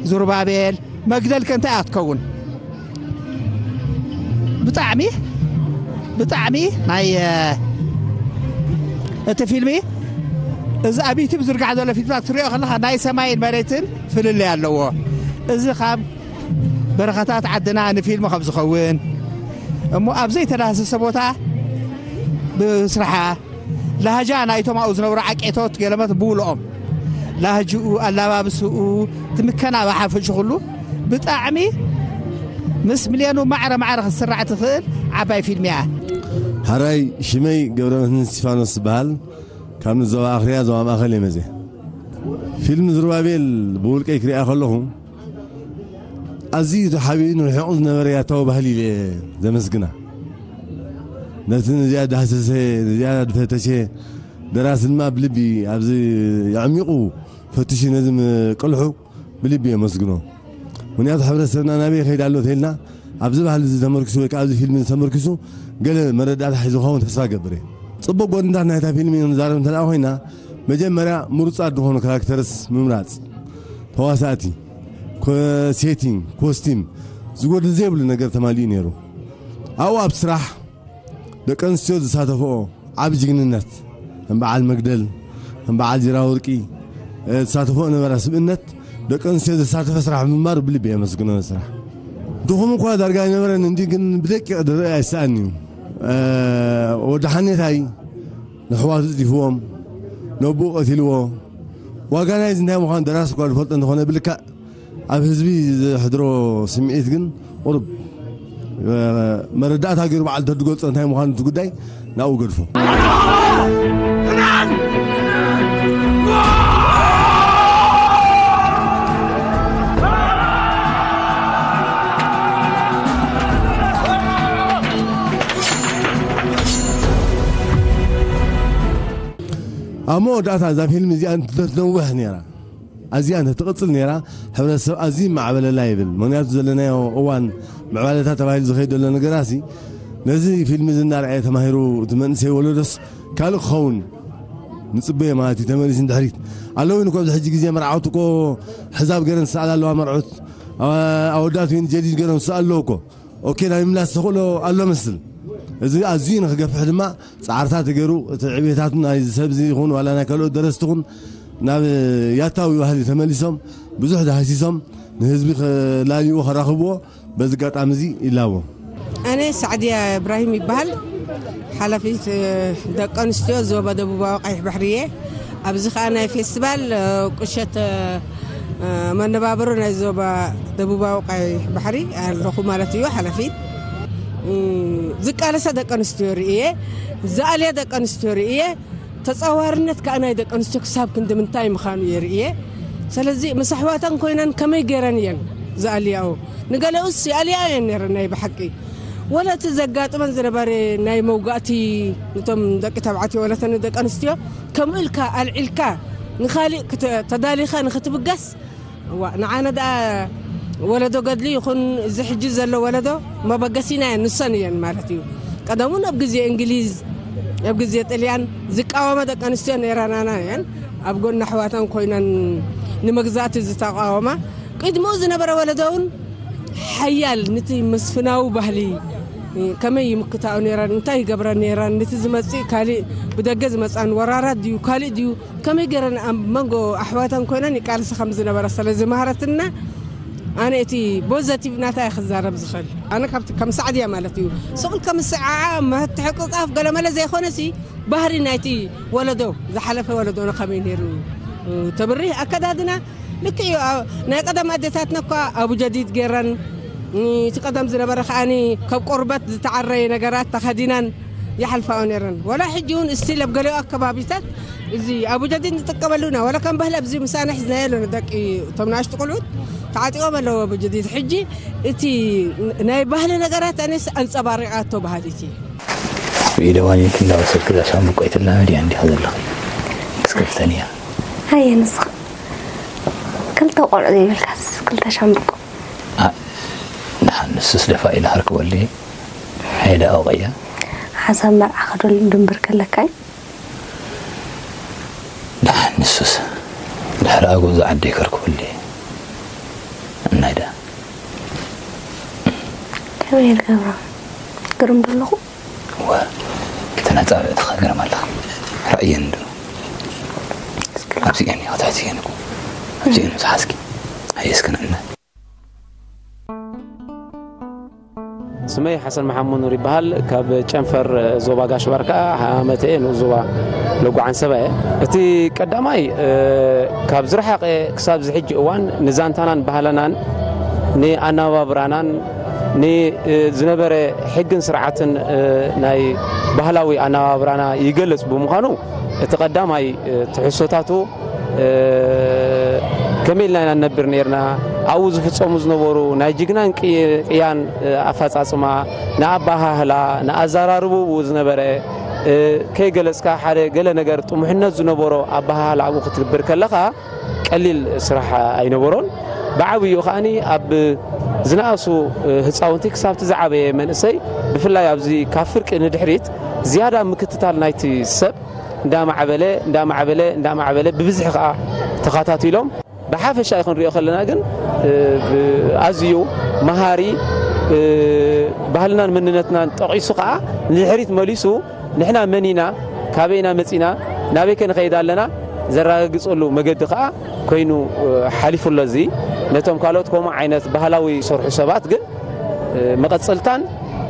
ዙሩባቤል መግደል ከ እንታይ እያ ክትከውን? ብጣዕሚ፣ ብጣዕሚ ናይ፣ እ፣ እቲ ፊልሚ፣ እዚ ኣብ ዩቱብ ዝርጋሕ ዘሎ ፊልምታት ክትሪኦ ከለኻ ናይ ሰማይን መሬትን ፍልልይ ኣለዎ። እዚ ካብ በረኸታት ዓድና ንፊልም ከም ዝኸውን እሞ ኣብ ዘይተዳህሰሰ ቦታ ብስራሓ ላህጃ ናይቶም ኣብኡ ዝነብሩ ዓቄቶት ገለመት ብውልኦም ላህጅኡ፣ ኣላባብስኡ፣ ትምከና ብሓፈሹ ኩሉ ብጣዕሚ ምስ ሚልዮኑ ማዕረ ማዕረ ክትስራዕ ትኽእል ዓባይ ፊልም እያ። ሓራይ ሽመይ ገብረመድህን እስቲፋኖስ ዝበሃል ካብ ንዞባ ኣኽርያ ዞባ ማእኸል እየ መዜ። ፊልም ዝሩባቤል ብውልቀይ ክሪኣ ከለኹ ኣዝዩ ተሓቢኡ ንርሕቕ ዝነበረ ያታዊ ባህሊ ኢለ ዘመስግና። ነቲ ነዚኣ ዳህሰሰ፣ ነዚኣ ድፈተሸ ደራሲ ድማ ብልቢ ኣብዚ ኣዕሚቑ ፈትሹ ነዚ ምቅልሑ ብልቢ የመስግኖ። ምክንያቱ ሕብረተሰብና ናበይ ይኸይድ ኣሎ ተይልና ኣብዚ ባህሊ እዚ ተመርኪሱ ወይ ከዓ ኣብዚ ፊልም እዚ ተመርኪሱ ገለ መረዳእታ ሒዙ ክኸውን ተስፋ ገብር እየ። ፅቡቅ ጎንታት ናይታ ፊልም ክንዛረብ እንተ ኮይና መጀመርያ ምሩፃት ዝኾኑ ካራክተርስ ምምራፅ፣ ተዋሳእቲ፣ ኮ- ሴቲንግ፣ ኮስቲም ዝጎድል ዘይብሉ ነገር ተማሊኡ ነይሩ። ኣብኡ ኣብ ስራሕ ደቂ ኣንስትዮ ዝሳተፈኦ ዓቢ ጅግንነት ከም በዓል መግደል ከም በዓል ዚራ ወርቂ ዝሳተፈኦ ነበራ ስብእነት ደቂ ኣንስትዮ ዘሳተፈ ስራሕ ብምንባሩ ብልቢ የመስግኖ። ስራሕ ድኹም እኳ ዳርጋ ኣይነበረን እንዲ ግን ብደቂቕ ድረአ ኣይሰኣን እዩ። ወዲ ሓኔታይ ንሕዋቱ ጽዲፍዎም ነብኡ ቀቲልዎ። ዋጋ ናይዚ እንታይ ምዃኑ ደራሲ እኳ ዝፈልጦ እንተኾነ ብልክዕ ኣብ ህዝቢ ዘሕድሮ ስምዒት ግን ቁሩብ መረዳእታ ገይሩ በዓል ተድጎ ፀንታይ ምዃኑ እቲ ጉዳይ ናብኡ ገድፎ። ኣብ መወዳእታ እዛ ፊልም እዚኣ እንትትነውሕ ነይራ። ኣዚኣ እንተትቕጽል ነይራ፣ ሕብረተሰብ ኣዝዩ ይማዕበለላ ይብል። ምኽንያቱ ዘለናዮ እዋን ምዕባለታት ተባሂሉ ዝኸይድ ዘሎ ነገራሲ፣ ነዚ ፊልም እዚ እናረኣየ ተማሂሩ እቲ መንእሰይ ወለዶስ ካልእ ክኸውን ንጽበዮ ማለት እዩ። ተመሊሱ ንድሕሪት ኣለዉ እኮ ኣብዚ ሕጂ ግዜ መርዓውቲ እኮ ሕዛብ ገይረን ዝሰኣላ ኣለዋ መርዑት። ኣወዳት እውን ጀዲድ ገይሮም ዝሰኣሉ ኣለዉ እኮ። ኦኬ ናይ ምምላስ ተኽእሎ ኣሎ መስል። እዚ ኣዝዩ ንክገፍሕ ድማ ፃዕርታት ተገይሩ እቲ ዕቤታት ናይ ሰብ እዚ ይኹን ዋላ ናይ ካልኦት ደረስቲ ኹን ናብ ያታዊ ባህሊ ተመሊሶም ብዙሕ ዳህሲሶም ንህዝቢ ከላልይዎ ከራኽብዎ በዚ ኣጋጣሚ እዚ ይላቦ። ኣነ ሳዕድያ እብራሂም ይበሃል። ሓላፊት ደቂ ኣንስትዮ ዞባ ደቡባዊ ቀይሕ ባሕሪ እየ። ኣብዚ ከዓ ናይ ፌስቲቫል ቁሸት መነባብሮ ናይ ዞባ ደቡባዊ ቀይሕ ባሕሪ ኣለኹ ማለት እዩ። ሓላፊት ዝቃለሳ ደቂ ኣንስትዮ ርእየ፣ ዝኣልያ ደቂ ኣንስትዮ ርእየ፣ ተፃዋርነት ከዓ ናይ ደቂ ኣንስትዮ ክሳብ ክንዲ ምንታይ ምዃኑ እየ ርእየ። ስለዚ ምስ ኣሕዋተን ኮይነን ከመይ ገይረን እየን ዝኣልያኦ? ንገለኡስ ይኣልያ እየን ነይረን ናይ ብሓቂ። ወላ እቲ ዘጋጥመን ዝነበረ ናይ መውጋእቲ ነቶም ደቂ ተባዕትዮ ወላ እተን ደቂ ኣንስትዮ ከምኡ ኢልካ ኣልዒልካ ንኻሊእ ክተ- ተዳሊኻ ንክትብገስ እዋ ንዓነ ደኣ ወለዶ ገድሊ ይኹን እዚ ሕጂ ዘሎ ወለዶ መበገሲና እየን ንሰን እየን ማለት እዩ። ቀደሙን ኣብ ግዜ እንግሊዝ ኣብ ግዜ ጥልያን ዝቃወማ ደቂ ኣንስትዮ ነይረናና እየን ኣብ ጎኒ ኣሕዋተን ኮይነን ንመግዛእቲ ዝተቃወማ ቅድሚኡ ዝነበረ ወለዶ እውን ሓያል ንቲ መስፍናዊ ባህሊ ከመይ ይምክታኡ ነይረን እንታይ ይገብረን ነይረን ንቲ ዝመፅእ ካሊእ ብደገ ዝመፃን ወራራት ድዩ ካሊእ ድዩ ከመይ ገይረን ኣብ መንጎ ኣሕዋተን ኮይነን ይቃልሲ ከም ዝነበረ ስለ ዝመሃረትና ኣነ እቲ ፖዘቲቭ ናታ እየ ክዛረብ ዝኽእል ኣነ ካብቲ ከም ሳዕድያ ማለት እዩ ስቕል ከም ስዓዓ ምትሕቅቃፍ ገለመለ ዘይኮነሲ ባህሪ ናይቲ ወለዶ ዝሓለፈ ወለዶና ከመይ ነይሩ ተብርህ ኣከዳድና ልክዕ እዩ ናይ ቀደም ኣዴታትና እኳ ኣቡ ጀዲድ ገይረን እቲ ቀደም ዝነበረ ከዓኒ ካብ ቆርበት ዝተዓረየ ነገራት ተኸዲነን ይሓልፋኦ ነይረን ወላ ሕጂ እውን እስቲል ኣብ ገሊኦ ኣከባቢታት እዚ ኣቡ ጀዲድ ንጥቀመሉ ኢና ወላ ከም ባህሊ ኣብዚ ምሳና ሒዝናዮ ኣለና ደቂ እቶም ንኣሽቱ ቆልዑት ተዓጢቆም ኣለዉ ኣቡ ጀዲድ ሕጂ እቲ ናይ ባህሊ ነገራት ኣነስ ኣንፀባሪቃቶ ባህሊት እዩ ብኢደ ዋኒንኪ እንዳወሰድኪ እዛ ሻምብቆ ኣይትላመድያ እንዲኻ ዘለኺ ክስከፍተን እያ ኣየ ንስኻ ክልተ ቆልዑ ዘይብልካስ ክልተ ሻምብቆ ደሓን ንሱስ ደፋ ኢለ ከርክበሉ እየ ኣየ ደኣ ኣውቀያ ሓሳብ መርዓ ክደሉ ድንብር ከለካ እዩ ደሓን ንሱስ ድሕሪ ኣጎ ዝዓደይ ከርክበሉ እየ እናይ ደኣ ከመይ ልገብራ ግርም ዘለኹ እወ ተናጻብዕቲ ከግርም ኣለኻ ራእየን ዶ ኣብዚአን እየ ክትሕዝየን እኮ ኣብዚአን ምስ ሓዝኪ ኣየስክንዕና ስመይ ሓሰን መሓመድ ኑር ይበሃል ካብ ጨንፈር ዞባ ጋሽ ባርካ ዓመተ እየ ንኡስ ዞባ ለጉ ዓንሰባ እየ እቲ ቀዳማይ ካብ ዝረሓቐ ክሳብ ዝሕጂ እዋን ንዛንታናን ባህለናን ንኣነባብራናን ንዝነበረ ሕግን ስርዓትን ናይ ባህላዊ ኣነባብራና ይገልፅ ብምዃኑ እቲ ቀዳማይ ትሕዝቶታቱ ከመይ ኢልና ኢና ንነብር ነርና? ኣብኡ ዝፍጸሙ ዝነበሩ ናይ ጅግናን ቅያን ኣፈጻጽማ፣ ንኣባሃህላ፣ ንኣዘራርብኡ ዝነበረ ከይገለጽካ ሓደ ገለ ነገር ጥሙሕነት ዝነበሮ ኣባሃህላ ኣብኡ ክትግብር ከለኻ ቀሊል ስራሕ ኣይነበሮን። ብዓብዩ ከኣ ኣብ ዝነኣሱ ህፃውንቲ ክሳብቲ ዝዓበየ መንእሰይ ብፍላይ ኣብዚ ካብ ፍርቂ ንድሕሪት ዝያዳ ምክትታል ናይቲ ሰብ እንዳማዕበለ እንዳማዕበለ እንዳማዕበለ ብብዝሒ ከዓ ተኸታቲሎም ብሓፈሻ ክንሪኦ ከለና ግን ኣዝዩ መሃሪ ባህልናን መንነትናን ጠቒሱ ከዓ ንድሕሪት መሊሱ ንሕና መን ኢና፣ ካበይ ኢና መፂና፣ ናበይ ከ ንኸይድ ኣለና ዘረጋግፀሉ መገዲ ከዓ ኮይኑ ሓሊፉ ኣሎ። እዚ ነቶም ካልኦት ከምኡ ዓይነት ባህላዊ ዝሰርሑ ሰባት ግን መቐፀልታን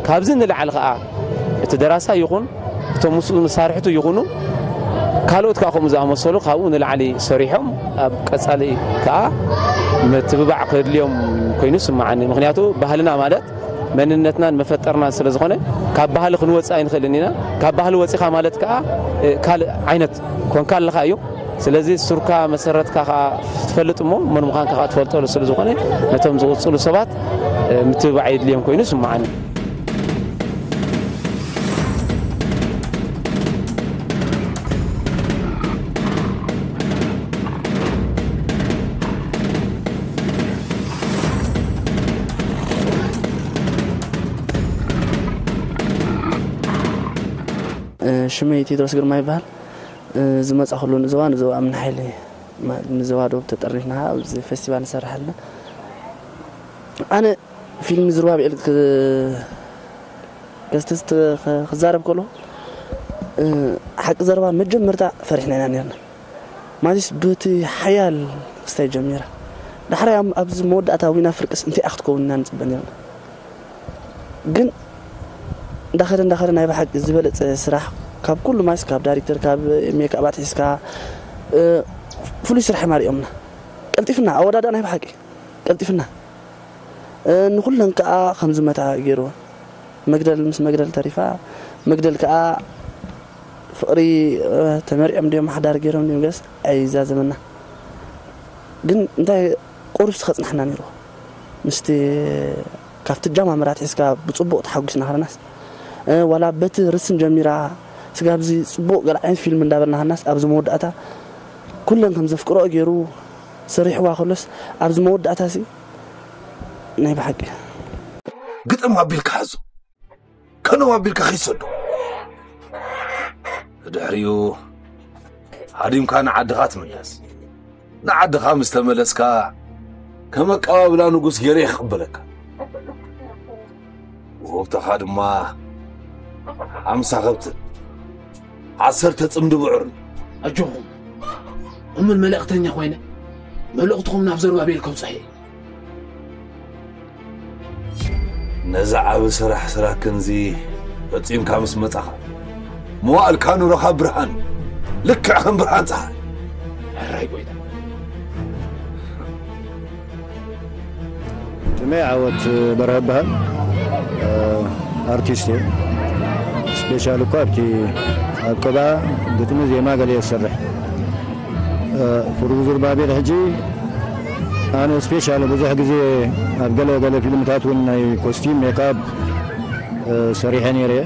ካብዚ ንላዕሊ ከዓ እቲ ደራሳይ ይኹን እቶም ምስኡ መሳርሕቱ ይኹኑ ካልኦት ከዓ ከምኡ ዝኣመሰሉ ካብኡ ንላዕሊ ሰሪሖም ኣብ ቀፃሊ ከዓ ምትብባዕ ከድልዮም ኮይኑ ይስምዓኒ። ምክንያቱ ባህልና ማለት መንነትናን መፈጠርናን ስለ ዝኾነ ካብ ባህሊ ክንወፅእ ኣይንኽእልን ኢና። ካብ ባህሊ ወፂኻ ማለት ከዓ ካልእ ዓይነት ኮንካ ኣለኻ እዩ። ስለዚ ሱርካ መሰረትካ ከዓ ትፈልጥ እሞ መን ምዃንካ ከዓ ትፈልጠሉ ስለ ዝኾነ ነቶም ዝቕፅሉ ሰባት ምትብባዕ የድልዮም ኮይኑ ይስምዓኒ። ሽመይ ቴድሮስ ግርማ ይበሃል። ዝመጻ ኩሉ ንዘዋ ንዘዋ ምን ሓይሊ ንዘዋ ዶብ ተጠሪፍና ኣብዚ ፌስቲቫል ንሰርሕ ኣለና። ኣነ ፊልም ዝርባብኤል ክዛረብ ከሎ ሓቂ ዘረባ መጀመርታ ፈሪሕና ኢና ነርና። ማለትስ በቲ ሓያል ክስታይ ጀሚራ ዳሕራይ ኣብዚ መወዳእታ ዊና ፍርቅስ እንታይ ክትከውን ኢና ንፅበ ነርና። ግን እንዳኸደ እንዳኸደ ናይ ብሓቂ ዝበለፀ ስራሕ ካብ ኩሉ ማስ ካብ ዳይሬክተር ካብ ሜክኣባት ሒዝካ ፍሉይ ስራሕ ማሪኦምና። ቀልጢፍና ኣወዳዳ ናይ ብሓቂ ቀልጢፍና ንኩለን ከዓ ከም ዝመታ ገይርዎ። መግደል ምስ መግደል ተሪፋ መግደል ከዓ ፍቕሪ ተመሪዖም ድዮም ሓዳር ገይሮም ድዮም ገስ ኣይዛዘመና። ግን እንታይ ቁሩብስ ከጽናሕና ነይርዎ ምስቲ ካብቲ ጃማምራት ሒዝካ ብጽቡቕ ተሓጒስና ከለናስ ዋላ በቲ ርስን ጀሚራ ስጋብዚ ጽቡቕ ገለ ዓይነት ፊልም እንዳበልና ከለናስ ኣብዚ መወዳእታ ኩለን ከም ዘፍቅረኦ ገይሩ ሰሪሕዋ ከሎስ ኣብዚ መወዳእታ ሲ ናይ ብሓቂ ግጥም ኣቢልካ ሓዞ ከነው ኣቢልካ ከይሰዶ ድሕሪኡ ሃዲምካ ንዓድኻ ትምለስ። ንዓድኻ ምስ ተመለስካ ከም ኣቀባብላ ንጉስ ገይረ ይኽቕበለካ። ውህብቶኻ ድማ ሓምሳ ከብትን ዓሰርተ ጽምዲ ብዑርን። ኣጆኹም እሙን መልእኽተኛ ኮይነ መልእኽትኹም ናብ ዘሩባቤል ከብጽሕ እየ። ነዚ ዓቢ ስራሕ ስራክንዚ ፈጺምካ ምስ መጻኻ መዋእልካ ኑሮኻ ብርሃን ልክዕ ከም ብርሃን ጸሓይ። ሕራይ ጎይታ። ስመይ ዓወት በርሀ እበሃል። ኣርቲስት እየ። ስፔሻል እኳ ኣብቲ ኣብ ቅብኣ ግጥሚ ዜማ ገለ እየ ዝሰርሕ። ፍሩግ ዙርባቤል ሕጂ ኣነ ስፔሻል ብዙሕ ግዜ ኣብ ገለ ገለ ፊልምታት እውን ናይ ኮስቲም ሜክኣፕ ሰሪሐ ነይረ እየ።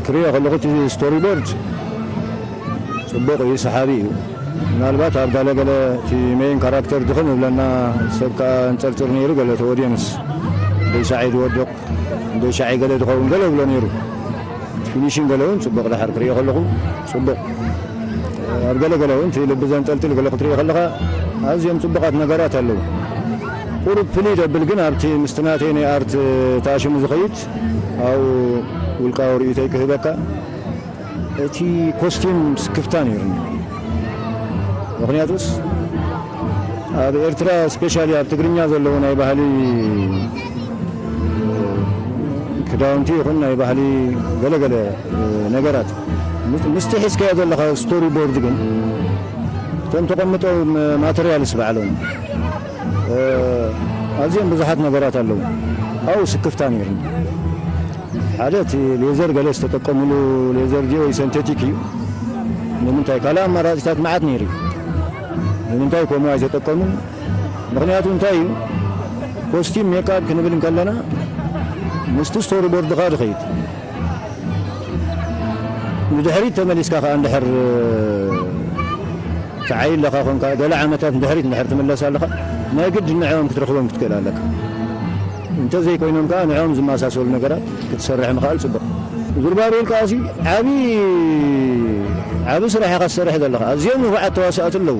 ክሪኦ ከለኹ እቲ ስቶሪ ቦርድ ጽቡቕ እዩ፣ ሰሓቢ እዩ። ምናልባት ኣብ ገለ ገለ እቲ ሜይን ካራክተር ድኽም ይብለና ሰብ ከኣ ኣንጸርጽር ነይሩ፣ ገለ እቲ ኦድየንስ ደይ ሳዕ እዩ ዝወድቕ፣ ደይ ሻዕ ገለ ድኸውን ገለ ይብሎ ነይሩ። እቲ ፊኒሽን ገለ እውን ጽቡቕ ድሓር ክሪኦ ከለኹ ጽቡቕ። ኣብ ገለ ገለ እውን እቲ ልቢ ዘንጠልጥል ገለ ክትሪኦ ከለኻ ኣዝዮም ጽቡቓት ነገራት ኣለዉ። ቁሩብ ፍልይ ደብል ግን ኣብቲ ምስቲ ናተይ ናይ ኣርት ተኣሽሙ ዝኸይድ ኣብኡ ውልቃዊ ርእይቶይ ክህበካ እቲ ኮስቲም ስክፍታ ነይሩኒ። ምኽንያቱስ ኣብ ኤርትራ ስፔሻሊ ኣብ ትግርኛ ዘለዉ ናይ ባህሊ ክዳውንቲ ይኹን ናይ ባህሊ ገለገለ ነገራት ምስቲ ሒዝካዮ ዘለኻ ስቶሪ ቦርድ ግን እቶም ተቐምጦ ማተርያልስ ባዕሎም ኣዝዮም ብዙሓት ነገራት ኣለዉ። ኣብኡ ስክፍታ ነይሩኒ። ሓደ እቲ ሌዘር ገለ ዝተጠቀምሉ ሌዘር ድዩ ወይ ሰንቴቲክ እዩ። ንምንታይ ካልእ ኣማራጺታት መዓት ነይሩ እዩ። ንምንታይ ከምኡ ኣይተጠቀሙን? ምኽንያቱ እንታይ እዩ? ኮስቲም ሜክኣፕ ክንብል እንከለና ምስቲ ስቶሪ ቦርድኻ ዝኸይድ። ንድሕሪት ተመሊስካ ከኣ እንድሕር ትዓይ ኣለኻ ኮንካ፣ ገለ ዓመታት ንድሕሪት እንድሕር ትምለስ ኣለኻ፣ ናይ ግድን ንዕኦም ክትረኽቦም ክትክእል ኣለካ። እንተዘይኮይኖም ከኣ ንዕኦም ዝመሳሰሉ ነገራት ክትሰርሕ ምኽኣል ጽቡቕ። ዙርባቤል ከኣሲ ዓቢ፣ ዓቢ ስራሕ ኢኻ ትሰርሕ ዘለኻ። ኣዝዮም ንፉዓት ተዋሳእቲ ኣለዉ።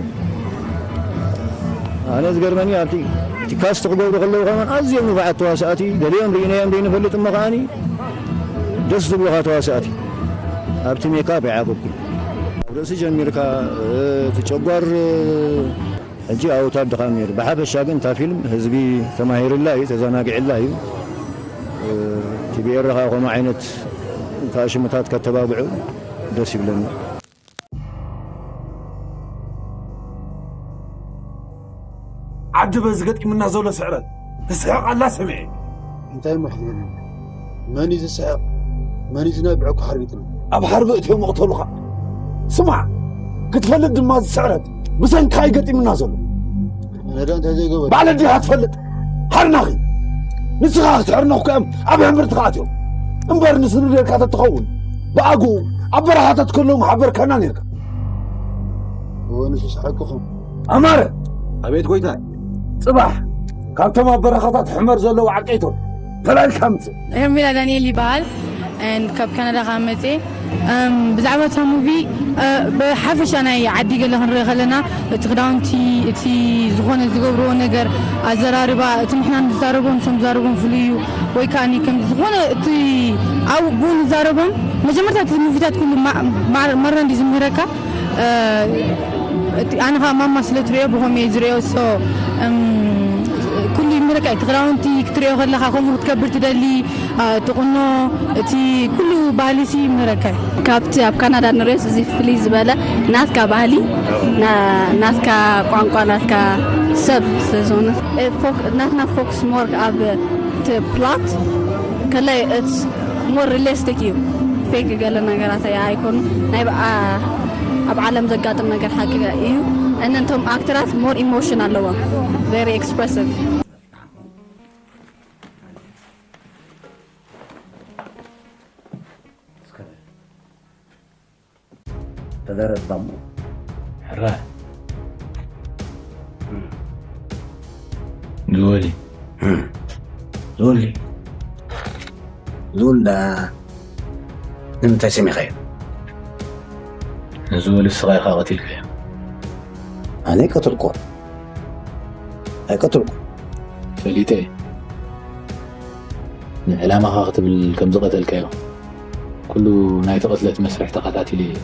ኣነ ዝገርመኒ ኣብቲ፣ እቲ ካስት ክገብሩ ከለዉ ከማን ኣዝዮም ንፉዓት ተዋሳእቲ፣ ገሊኦም ርኢናዮም ዘይንፈልጥ እሞ ከኣኒ ደስ ዝብሉኻ ተዋሳእቲ። ኣብቲ ሜክኣፕ ይዓገኩ። ኣብ ርእሲ ጀሚርካ፣ እ፣ እቲ ጨጓር፣ እ፣ ሕጂ ኣውታር ድኻም ነይሩ። ብሓፈሻ ግን እታ ፊልም ህዝቢ ተማሂርላ እዩ፣ ተዘናጊዕላ እዩ። እ፣ እቲ ብኤርትራ ከምኡ ዓይነት እታ ሽምታት ከተባብዑ ደስ ይብለኒ። ዓዲ በዚ ገጢሙና ዘሎ ስዕረት ትስሕቕ ኣላ ሰሚዐ። እንታይ እሞ ክትብል? መን እዩ ዝስሕቕ? መን እዩ ዝነብዕ እኮ ሓርቢትና። ኣብ ሓርቢ እትዮም መቕተሉኻ። ስማዕ፣ ክትፈልጥ ድማ ዝስዕረት ብሰንካ እዩ ገጢሙና ዘሎ። ነዳ እንታይ ዘይገበሩ? ባዕለ ዲኻ ትፈልጥ? ሓርናኺ። ንስኻ ክትሕርኖ እኮ እዮም ኣብ ሕምብርትኻ ኣትዮም። እምበር ንስድርቤትካ ተትኸውን ብኣግኡ ኣብ በረኻታት ከለዉ ምሓበርካና ነርካ። እወ ንሱስ ሓቅኹም። ኣማረ! ኣቤት ጎይታይ። ጽባሕ ካብቶም ኣብ በረኻታት ሕመር ዘለዉ ዓቀይቶም ፈላልካ ምጽእ። ሄርሜላ ዳንኤል ይበሃል። And ካብ ካናዳ ካብ መጽኤ። እም፣ ብዛዕባ እታ ሙቪ፣ እ፣ ብሓፈሻ ናይ ዓዲ ገለ ክንርኢ ከለና፣ እቲ ክዳውንቲ፣ እቲ ዝኾነ ዝገብርዎ ነገር፣ ኣዘራርባ፣ እቲ ንሕና ንዛረቦ ንሶም ዝዛረቦም ፍሉይ እዩ። ወይ ከኣኒ ከም ዝኾነ እቲ ኣብኡ ብኡ ንዛረቦም፣ መጀመርታ እቲ ሙቪታት ኩሉ ማ-፣ ማ-፣ ማራ እንዲ ዝምህረካ፣ እ፣ እቲ ኣነ ኸኣ ማማ ስለ ትርእዮ ብኸምኡ እየ ዝርእዮ። So፣ እም፣ ኩሉ ይምህረካ እዩ። እቲ ክዳውንቲ ክትርእዮ ከለኻ ከምኡ ክትከብር ትደሊ፣ እ፣ እቲ ቁኖ፣ እቲ ኩሉ ባህሊ ሲ ይምህረካ እዩ። ካብቲ ኣብ ካናዳ ንርእዮስ እዚ ፍልይ ዝበለ ናትካ ባህሊ፣ ና-፣ ናትካ ቋንቋ፣ ናትካ ሰብ ስለ ዝኾነ፣ እ፣ ፎክ-፣ ናትና ፎክስ ሞር ኣብ እቲ ፕላት ከላይ it's more realistic እዩ። ፌክ ገለ ነገራት ኣይ-፣ ኣይኮኑ። ናይ ብ-፣ ኣ-፣ ኣብ ዓለም ዘጋጥም ነገር ሓቂ እዩ። እነ እንቶም ኣክተራት more emotion ኣለዎም። Very expressive። ተዛረብ ባሞ። ሕራይ። ዝወሊ። ዝወሊ። ዝወልዳ ንምንታይ ሰሚኻዮ? ንዝወሊ ንስኻ ኢኻ ቀቲልካዮ። ኣነ ኣይቀተልኩ። ኣይቀተልኩ። ፈሊጠ እየ። ንዕላማኻ ክትብል ከም ዝቐተልካዮ ኩሉ ናይቲ ቅትለት መስርሕ ተኸታቲለ እየ።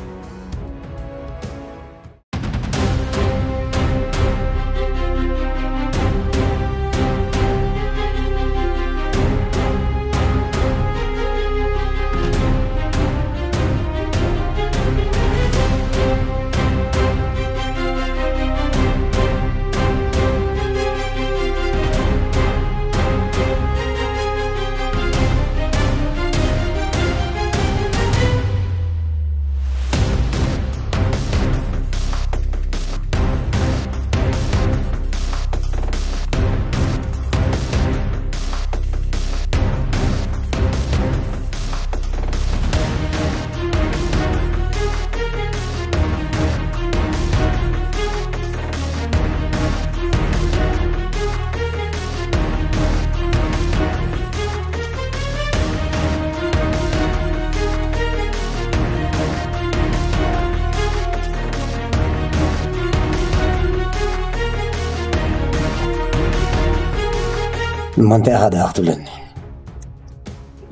እሞ እንታይ ኢኻ ደኣ ክትብለኒ?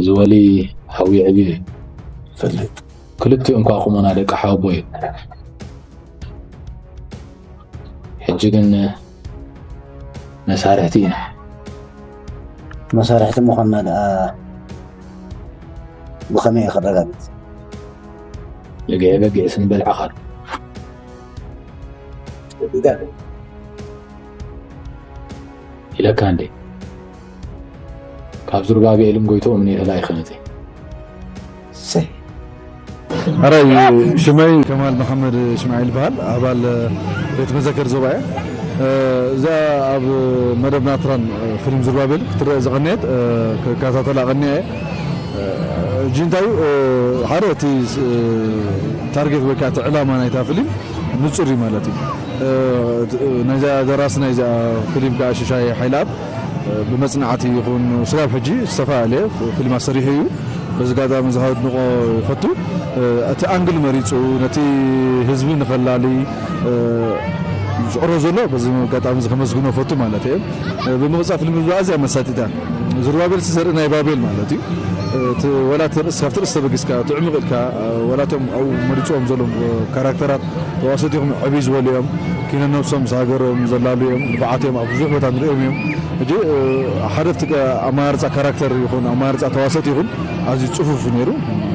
ዝወሊ ሓው የዕብዮ እዩ። ፈልጥ። ክልቲኦም ከኣ ቁመና ደቂ ሓወቦ እዮም። ሕጂ ግን መሳርሕቲ ኢና። መሳርሕቲ ምዃንና ደኣ ብኸመይ እየ ክረጋግጽ? ልግዒ በጊዕ ስም በልዕኻ ኣሎ። ኢለካ እንዴ? ካብ ዙርባቤልን ጎይትኦም እኔ ተላኢኸ መጺእ። ሰይ። ኣራይ ሽመይ ከማል መሓመድ ሽማዒል ይበሃል። ኣባል ቤት መዘከር ዞባ እየ። እዛ ኣብ መደብ ናትራን ፊልም ዝርባቤል ክትረአ ዝቐነየት ክከታተላ ቀኒያ እየ። እጂ እንታይ እዩ ሓደ እቲ ታርጌት ወይ ከዓ እቲ ዕላማ ናይታ ፊልም ንጹር እዩ ማለት እዩ። ናይዛ ደራሲ ናይዛ ፊልም ከዓ ሽሻይ ሓይልኣብ ብመጽናዕቲ ይኹን ስጋብ ሕጂ ዝተፈላለየ ፊልማት ሰሪሑ እዩ። በዚ ኣጋጣሚ እዚ ከድንቆ ይፈቱ። እቲ ኣንግል መሪጹ ነቲ ህዝቢ ንኸላሊ ዝቕሮ ዘሎ በዚ ኣጋጣሚ እዚ ከመስግኖ ፈቱ ማለት እየ። ብምቕጻል ፊልም ዝብላ ኣዝያ መሳጢታ ዝሩባቤል ዘርኢ ናይ ባቤል ማለት እዩ። እቲ ወላ እቲ ርእስ ካብቲ ርእስ ተበጊስካ እቲ ዕምቕ ኢልካ ወላ እቶም ኣብኡ መሪፅዎም ዘለዉ ካራክተራት ተዋሰት ይኹም ዕብይ ዝበሉ እዮም። ኪነ ነብሶም ምስ ሃገሮም ዘላሉ እዮም። ንፉዓት እዮም ኣብ ብዙሕ ቦታ ንሪኦም እዮም። ሕጂ ሓደ ኣብቲ ኣመራርፃ ካራክተር ይኹን ኣመራርፃ ተዋሰት ይኹን ኣዝዩ ፅፉፍ ነይሩ።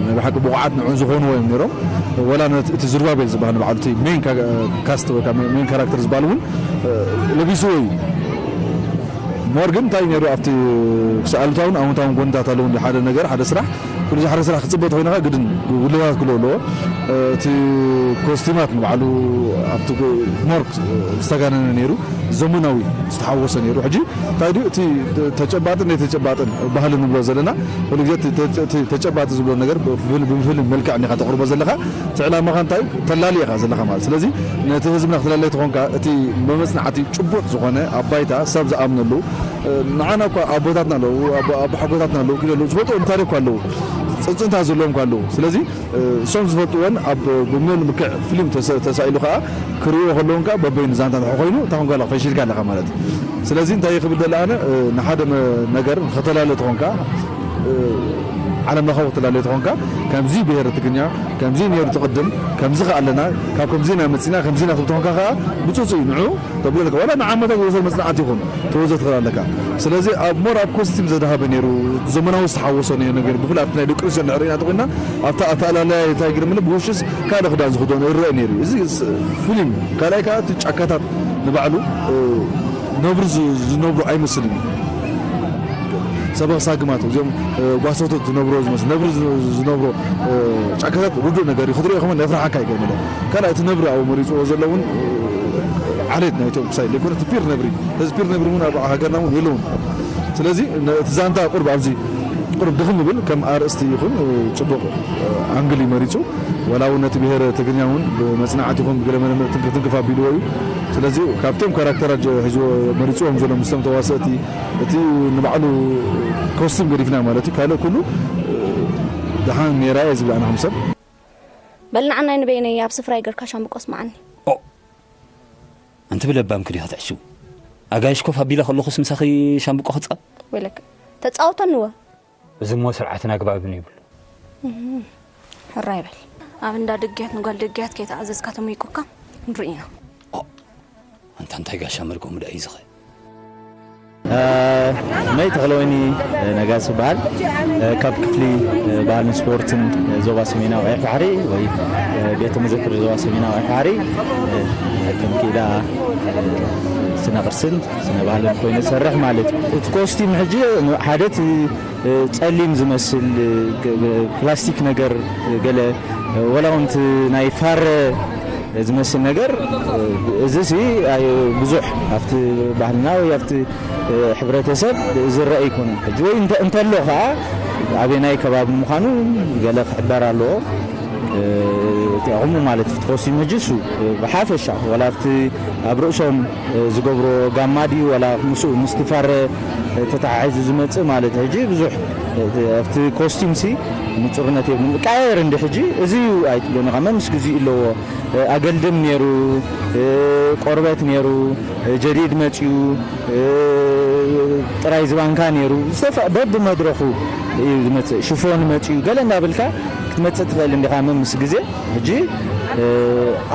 ናይ ብሓቂ ብቑዓት ንዕኡ ዝኾንዎ እዮም ነይሮም። ወላ እቲ ዝሩባቤል ዝበሃል ንባዕሉ እቲ ሜን ካስት ወይ ሜን ካራክተር ዝበሃል እውን ለቢስዎ እዩ። ሞር ግን እንታይ ነይሩ ኣብቲ ክሳኣሉታውን ኣውንታውን ጎንታት ኣለዎ። እንዲ ሓደ ነገር ሓደ ስራሕ ኩሉ ሓደ ስራሕ ክፅበጥ ኮይንካ ግድን ጉድለታት ክሎ ኣለዎ። እቲ ኮስቲማት ንባዕሉ ኣብቲ ሞር ዝተጋነነ ነይሩ፣ ዘመናዊ ዝተሓወሰ ነይሩ። ሕጂ እንታይ ድዩ እቲ ተጨባጥን ዘይተጨባጥን ባህሊ ንብሎ ዘለና ኩሉ ግዜ ተጨባጢ ዝብሎ ነገር ብፍልም መልክዕ እንዲኻ ተቕርቦ ዘለካ እቲ ዕላማኻ እንታይ ተላሊ ኢኻ ዘለኻ ማለት ስለዚ ነቲ ህዝብና ክትለለይ ተኾንካ እቲ መመፅናዕቲ ጭቡጥ ዝኾነ ኣብ ባይታ ሰብ ዝኣምነሉ ንዓና እኳ ኣቦታትና ኣለዉ ኣቦሓጎታትና ኣለዉ ኪደሉ ዝፈልጥዎም ታሪክ ኣለዉ ፅንፅንታ ዘለዎም ኣለዉ ስለዚ እሶም ዝፈልጥዎን ኣብ ብመልክዕ ፊልም ተሳኢሉ ከዓ ክርእዎ ከለውን ከዓ በበይኑ ዛንታ እንድሕር ኮይኑ እታ ኮንካ ኣለኻ ፈሺልካ ኣለኻ ማለት እዩ ስለዚ እንታይ ክብል ደለ ኣነ ንሓደ ነገር ከተላለ ተኾንካ ዓለም ለኻዊ ክትላለ ተኾንካ ከምዚ ብሄር ትግርኛ ከምዚ ነይሩ ትቕድም ከምዚ ከ ኣለና ካብ ከምዚ ኢና መፂና ከምዚ ኢና ትብል ተኾንካ ከዓ ብፅፁ እዩ ንዑ ተብሎ ኣለካ ዋላ ንዓመታት ዝወሰድ መፅናዕቲ ይኹን ተወዘ ትኽእል ኣለካ ስለዚ ኣብ ሞር ኣብ ኮስቲም ዘድሃበ ነይሩ ዘመናዊ ዝተሓወሶ ነይሩ ነገር ብፍላይ ኣብቲ ናይ ደቂ ኣንስትዮ ንዕርኢና ተኮይና ኣብታ ኣተኣላለያ እንታይ ግርምለ ብውሽስ ካልእ ክዳን ዝኽደኑ ይረአ ነይሩ እዚ ፊልም ካልኣይ ከዓ እቲ ጫካታት ንባዕሉ ነብሪ ዝነብሩ ኣይመስልን እዩ ሰበኽ ሳግማት እዚኦም ጓሶቶት ዝነብሮ ዝመስል ነብሪ ዝነብሮ ጫካታት ርዱእ ነገር እዩ ክትሪኦ ከመ ነፍርሓካ ይገርምለ ካልኣይ እቲ ነብሪ ኣብኡ መሪፅዎ ዘሎ እውን ዓሌት ናይ ኢትዮጵያ ክሳይ ዘይኮነ እቲ ፒር ነብሪ እዚ ፒር ነብሪ እውን ኣብ ሃገርና እውን የለውን ስለዚ እቲ ዛንታ ቁርብ ኣብዚ ቁርብ ድኽም ይብል ከም ኣርእስቲ ይኹን ፅቡቕ ኣንግል እዩ መሪፁ ወላ እውን ነቲ ብሄር ትግርኛ እውን ብመፅናዕቲ ይኹን ብገለ መለመ ትንክፍ ትንክፍ ኣቢልዎ እዩ ስለዚ ካብቶም ካራክተራት ሒዝዎ መሪፅዎም ዘሎ ምስቶም ተዋሰእቲ እቲ ንባዕሉ ኮስቲም ገዲፍና ማለት እዩ ካልእ ኩሉ ደሓን ሜራ እየ ዝብል ኣነ ከም ሰብ በል ንዓናይ ንበይነይ ኣብ ስፍራይ ገርካ ሻምብቆ ስምዓኒ። ኦ! ኣንቲ ብለባምኪ ዲኺ ትዕሽዊ? ኣጋይሽ ኮፍ ኣቢለ ከለኹስ ምሳኺ ሻምብቆ ክጻብ? ወይለከ፣ ተጻወተንወ። እዚ እሞ ስርዓትን ኣግባብን የብሉ። ሕራይ በል። ኣብ እንዳ ድግያት ንጓል ድግያት ከይተኣዘዝካ ተመይቁካ ንርኢ ኢና። ኦ! ኣንታ እንታይ ጋሻ መርጎም ደኣ እዩ ዝኸ? መይ ተኽለወይኒ ነጋስ ይበሃል። ካብ ክፍሊ ባህልን ስፖርትን ዞባ ሰሜናዊ ቀይሕ ባሕሪ ወይ ቤተ መዘክር ዞባ ሰሜናዊ ቀይሕ ባሕሪ ከም ክኢላ ስነ ቅርስን ስነ ባህልን ኮይኑ ዝሰርሕ ማለት እዩ። እቲ ኮስቲም ሕጂ ሓደ እቲ ጸሊም ዝመስል ፕላስቲክ ነገር ገለ ወላ እውን እቲ ናይ ፋረ ዝመስል ነገር እዚ ሲ ብዙሕ ኣብቲ ባህልና ወይ ኣብቲ ሕብረተሰብ ዝረአ ኣይኮነን። ሕጂ ወይ እንተ- እንተሎ ከዓ ኣበናይ ከባቢ ምዃኑ ገለ ክሕበር ኣለዎ። እቲ ኣኹሙ ማለት እቲ ኮስቲም ሕጂ እሱ ብሓፈሻ ወላ ኣብቲ ኣብ ርእሶም ዝገብሮ ጋማ ድዩ ወላ ምስኡ ምስቲ ፋረ ተተሓሒዙ ዝመፅእ ማለት ሕጂ ብዙሕ ኣብቲ ኮስቲም ሲ ንፁርነት የብሉን። ቀያየር እንዲ ሕጂ እዚ እዩ ኣይትብሎን ኢኻ መምስ ግዜ ኣለዎ። ኣገልድም ነይሩ፣ ቆርበት ነይሩ፣ ጀዲድ መፅዩ፣ ጥራይ ዝባንካ ነይሩ፣ ዝተፈ በብመድረኹ እዩ ዝመፅእ። ሽፎን መፅዩ፣ ገለ እንዳበልካ ክትመፅእ ትኽእል እንዲኻ መምስ ግዜ። ሕጂ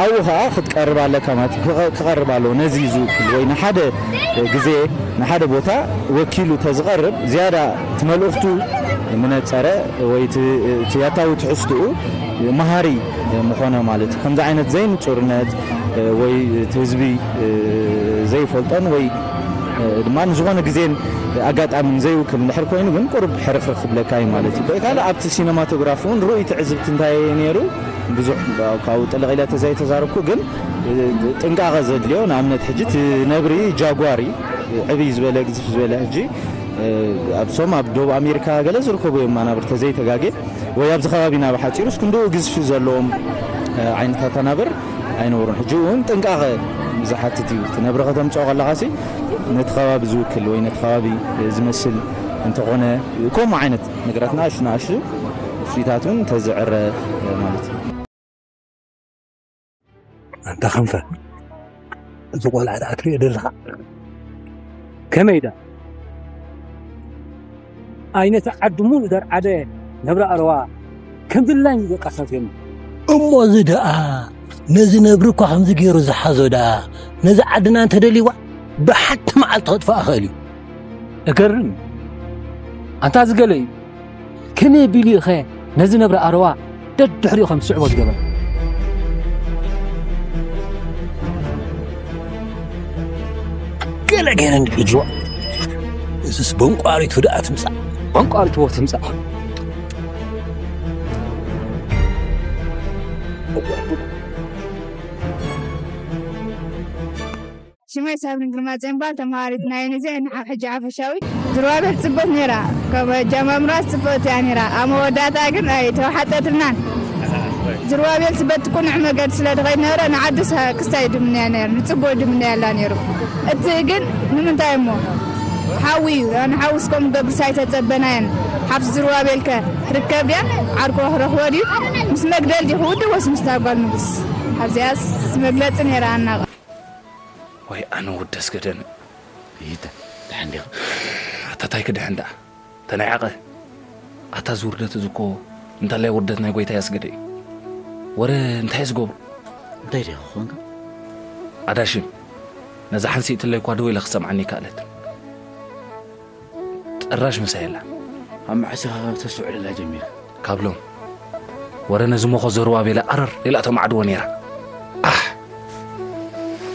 ኣብኡ ኸዓ ክትቀርብ ኣለካ ማለት እዩ። ክቐ- ክቐርብ ኣለዎ ነዚ ዝውክል ወይ ንሓደ ግዜ ንሓደ ቦታ ወኪሉ ተዝቐርብ ዝያዳ እቲ መልእኽቱ ምነፀረ ወይ እቲ እቲ ያታዊ ትሕዝትኡ መሃሪ ምኾነ ማለት እዩ። ከምዚ ዓይነት ዘይንፁርነት ወይ እቲ ህዝቢ ዘይፈልጦን ወይ ድማ ንዝኾነ ግዜን ኣጋጣምን ዘይውክል እንድሕር ኮይኑ ግን ቁሩብ ሕርኽርኽ ክብለካ እዩ ማለት እዩ። ካልእ ኣብቲ ሲነማቶግራፊ እውን ርኡይ ትዕዝብቲ እንታይ ነይሩ? ብዙሕ ካብኡ ጥልቕ ኢለ ተዘይተዛረብኩ፣ ግን ጥንቃቐ ዘድልዮ፣ ንኣብነት ሕጂ እቲ ነብሪ ጃጓር እዩ፣ ዕብይ ዝበለ፣ ግዝፍ ዝበለ። ሕጂ ኣብ ሶም ኣብ ደቡብ ኣሜሪካ ገለ ዝርከቡ እዮም ኣናብር ተዘይተጋጌ፣ ወይ ኣብዚ ከባቢና ብሓፂሩ እስክንድኡ ግዝፊ ዘለዎም ዓይነታት ኣናብር ኣይነበሩን። ሕጂ እውን ጥንቃቐ ዝሓትት እዩ። እቲ ነብሪ ከተምፅኦ ከለኻሲ ነቲ ከባቢ ዝውክል ወይ ነቲ ከባቢ ዝመስል እንተኾነ፣ ከምኡ ዓይነት ነገራት ንኣሽቱ ንኣሽቱ ፍሪታት እውን ተዝዕረ ማለት እዩ። ኣንታ ክንፈ፣ እዚ ቆልዓ ደኣ ትሪኦ ዘለኻ ከመይ ደኣ ኣይነቲ ዓዲ ሙሉእ ደርዓደ ነብሪ ኣረዋ ከም ድላኝ በቃ ሰትዮም። እሞ እዚ ደኣ ነዚ ነብሪ እኳ ከምዚ ገይሩ ዝሓዞ ደኣ ነዚ ዓድና እንተደልይዋ ብሓንቲ መዓልቲ ከጥፍኣ ክእል እዩ። እገርም እዩ። ኣንታ ዝገለ እዩ። ከመይ ኣቢሉ እዩ ኸ ነዚ ነብሪ ኣረዋ ደድሕሪኡ ከም ዝስዕቦ ዝገበረ? ገለ ገይረ እንዲ ሕጅዋ እዝስ በንቋሪቱ ደኣ ትምጻእ። በንቋሪቱ ትምጻእ። ሽመይ ሳብሪን ግርማጽዮን በሃል፣ ተምሃሪት ናይ ዩኒዜ ንሓ-፣ ሕጂ ሓፈሻዊ። ዝርባቤል ጽብቕቲ ነይራ፣ ካብ ኣጀማምራ ጽብቕቲ እያ ነይራ። ኣብ መወዳእታ ግን ኣይተዋሓጠትልናን። ዝርባቤል በቲ ቅኑዕ መገዲ ስለ ዝኸይድ ነበረ፣ ንዓዱ ሳ-፣ ክስታይ ድምንያ ነይሩ፣ ንጽቡቕ ድምንያ ኣላ ነይሩ። እቲ ግን ንምንታይ እሞ? ሓዊ እዩ። ንሓዊ እስከም ገብርስ ኣይተጸበናየን። ሓፍቲ ዝርባቤልከ ትርከብ ድያ? ዓርኮ ክረኽቦ ድዩ? ምስ መግደል ዲኹ ውዲ ወስ ምስታ ጓል ንጉስ? ኣብዚኣስ መግለጺ ነይራ ኣናቐ። ዋይ ኣነ ወዲ ኣስገደን። ይተ፣ ደሓን ዲኻ? ኣታ ታይ ክድሕን ደኣ? ተናይዓቐ። ኣታ እዚ ውርደት እዚ እኮ እንታላይ ውርደት ናይ ጎይታ ኣስገደ እዩ። ወረ እንታይ ዝገብሩ? እንታይ ዲኻ ኮንካ? ኣዳሽም፣ ነዛ ሓንሲእትለይ እኳ ደው ኢላ ክሰምዓኒ ይከኣለት። ጠራሽ ምሳይ ኣላ። ኣብ መዓስ ኢኻ ተስተውዕለላ ጀሚርካ? ካብ ሎም። ወረ ነዚ ሞኾ ዘሩባቤል ኣረር ኢላቶ ማዕድዎ ነይራ። ኣሕ!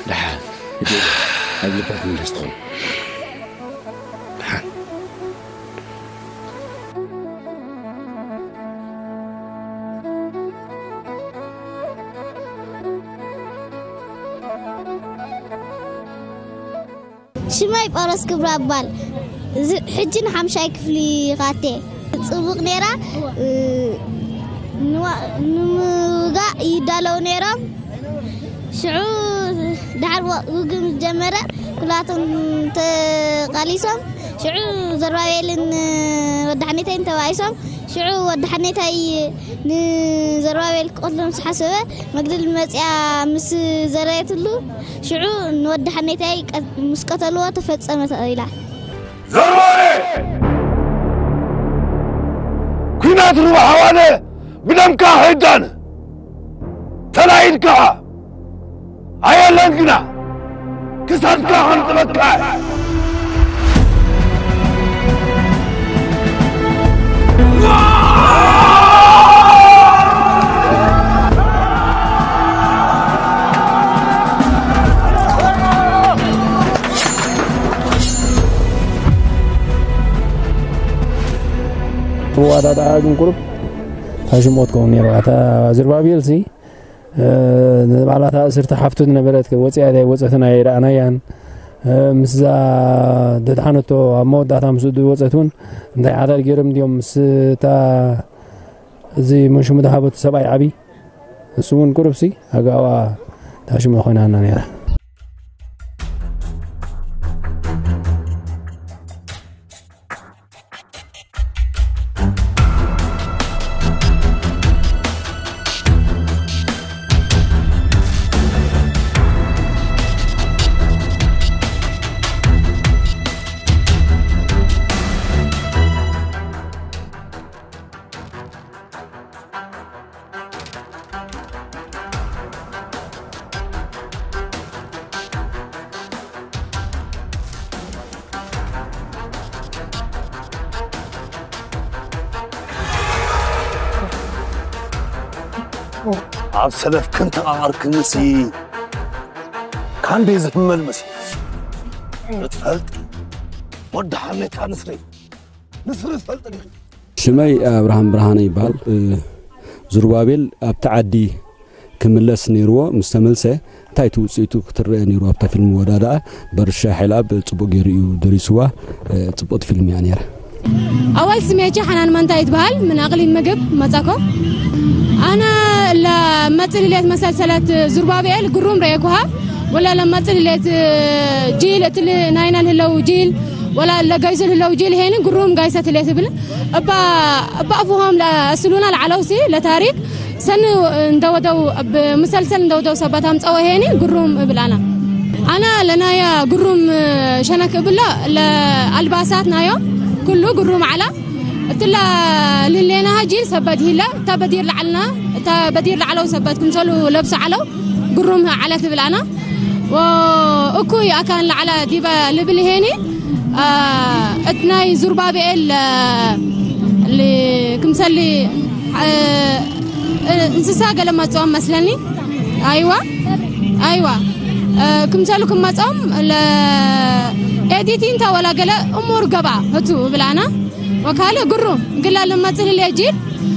ደሓን፣ ህድእ ኢለ፣ ኣብ ልባ ትምለስ ትኸውን። ደሓን። ሽመይ ጳውሎስ ክብራ እባል። እዚ ሕጂ ንሓምሻይ ክፍሊ ኻቴ። ጽቡቕ ነይራ። እ፣ ንዋ-፣ ንምውጋእ ይዳለዉ ነይሮም። ሽዑ ደሓር ወ-፣ ውግእ ምስ ጀመረ፣ ኩላቶም ተቓሊሶም። ሽዑ ዘሩባቤልን ወዲ ሓኔታይን ተባኢሶም። ሽዑ ወዲ ሓኔታይ ንዘሩባቤል ክቐትሎ ምስ ሓሰበ፣ መግደል መጽያ ምስ ዘረየትሉ፣ ሽዑ ንወዲ ሓኔታይ ቀ-፣ ምስ ቀተልዎ ተፈጸመ ኢላ። ዘሩባቤል! ኲናት ሩባ ሃዋነ ብደምካ ኸይዳን ተላኢልካ ኣየለን ግና ክሳድካ ኸንጥበካ። መወዳድኣ ግን ቁሩብ ታሽሞት ከውን ነይሩ። ኣታ ዝርባቤልሲ፣ እ፣ ንባዕላታ እስርቲ ሓፍቱ ዝነበረት ወፂኣ ዳይ ወፀትን ኣይረኣናያን። እ፣ ምስዛ ደድሓነቶ ኣብ መወዳእታ ምስ ዝወፀት እውን እንታይ ሓዳር ገይሮም እንዲዮም ምስታ እዚ መንሽሙ ዝሃበቱ ሰብኣይ ዓብዪ እሱ እውን ቁሩብሲ ኣጋዋ ታሽሞ ኮይናና ነይራ። ኣብ ሰለፍ ክንተቓቐርክንሲ ካንደይ ዝሕመል መሲ። እትፈልጥ ወዲ ሓኔታ ንስሪ፣ ንስሪ ትፈልጥ ዲኺ? ሽመይ ኣብርሃም ብርሃነ ይበሃል። እ፣ ዙርባቤል ኣብቲ ዓዲ ክምለስ ነይርዎ። ምስ ተመልሰ እንታይ እቲ ውፅኢቱ ክትረአ ነይሩ ኣብታ ፊልም ወዳዳኣ። በርሻ ሓይልኣብ ፅቡቅ ገይሩ እዩ ደሪስዋ። ፅቡቅቲ ፊልም እያ ነይራ። ኣዋል ስሜቼ ሓናን ማንታ ይትበሃል። ምን ኣቅሊም ምግብ መጻኮ ኣና ለመጽልሌት መሰልሰለት ዙርባቤል ግሩም ረየኩሃ። ወላ ለመጽልሌት ጂል እትል ናይና ልህለው ጂል ወላ ለጋይሱ ልህለው ጂል ሄኒ ግሩም ጋይሰት ሌት ብል እባ እባ ኣፉሆም ለእስሉና ለዓለውሲ ለታሪክ ሰን እንደወደው ብ- ሙሰልሰል እንደወደው ሰባት ኣምፀወ ሄኒ ግሩም እብል ኣና። ኣና ለናያ ግሩም ሸነክ እብሎ ለኣልባሳት ናዮ ኩሉ ግሩም ዓላ እትላ ልሌና ሃጂል ሰበት ሂለ እታ በዲር ለዓልና እታ በዲር ለዓለው ሰበት ክምሰሉ ለብሶ ዓለው ግሩም ዓለት እብል ኣና። እኩይ ኣካን ለዓላ ዲበ ልብል ሄኒ እትናይ ዙርባብኤል ክምሰሊ እንስሳ ገለ መጽኦም መስለኒ። ኣይዋ ኣይዋ ክምሰሉ ክመጾም ኤዲቲንታ ወላ ገለ እሙር ገባ ህቱ ብላና ወካለ ግሩም ግላ ልመጽልል ጂል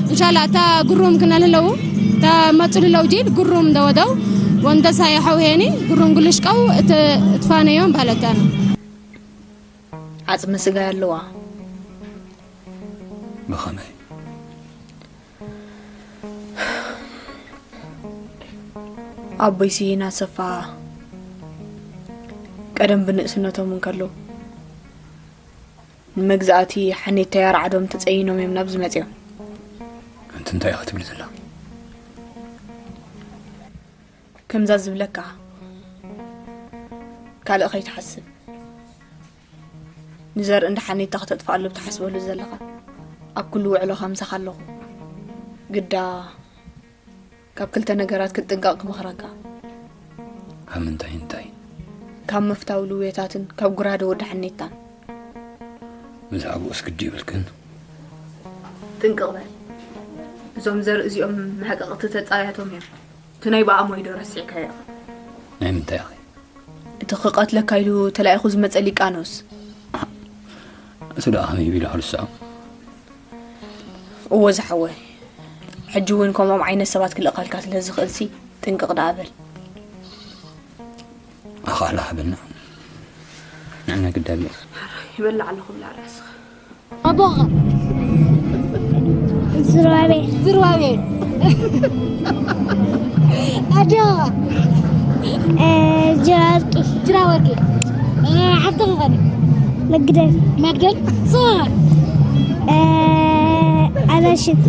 እንሻላ እታ ግሩም ክነልህለው እታ መጽልለው ጂል ግሩም ደወደው ወንደሳ የሐው ሄኒ ግሩም ግልሽቀው እትፋነዮም ባህለታና። ዓጽሚ ስጋ ኣለዋ። ብኸመይ? ኣቦይ ስሂን ኣሰፋ ቀደም ብንእስነቶም እንከለዉ ንመግዛእቲ ሓኔታይ ኣርዓዶም ተጸይኖም እዮም ናብዚ መጺኦም። ኣንቲ እንታይ ኢኻ ትብል ዘላ? ከምዛ ዝብለካ ካልእ ከይትሓስብ። ንዘርኢ እንዳ ሓኔታ ከተጥፍኣሉ ብትሓስበሉ ዘለኻ ኣብ ኩሉ ውዕሎኻ ምሳኻ ኣለኹ። ግዳ ካብ ክልተ ነገራት ክትጥንቀቕ ክመኽረካ። ካብ ምንታይ እንታይ? ካብ ምፍታው ልውየታትን ካብ ጉራደ ወዲ ሓኔታን። ብዛዕባኡስ ግዲ ይብልክን። ጥንቅቕ በል። እዞም ዘርኢ እዚኦም መሕቀቕቲ ተጻያቶም እዮም። እቲ ናይ ብኣሞይ ዶ ረሲዕካዮ ኢኻ? ናይ ምንታይ ኢኺ? እቲ ክቐትለካ ኢሉ ተላኢኹ ዝመጸ ሊቃኖስ። እሱ ደኣ ከመይ ቢሉ ክርስዖ? እወ ዝሓወይ፣ ሕጂ እውን ከምኦም ዓይነት ሰባት ክልእኸልካ ስለ ዝኽእልሲ ጥንቅቕ ደኣ በል። ኣኻላ ሃበና። ንዕና ግዳብ እዩ። ይበልዕ ኣለኹ ብላ ራስኻ። ኣቦኻ ዝርባቤል ዝርባቤል ኣዴኻ ጅራወርቂ ጅራወርቂ ሓፍትኻ ኸ መግደል መግደል ስኻ ኣናሽት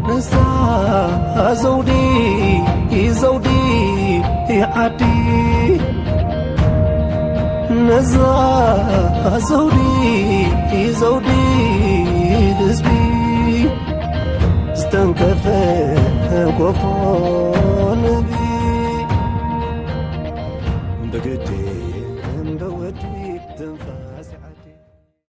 ነዛ ዘውዲ ዘውዲ ዓዲ ነዛ ዘውዲ ዘውዲ ህዝቢ ዝተንከፈ ኮፎ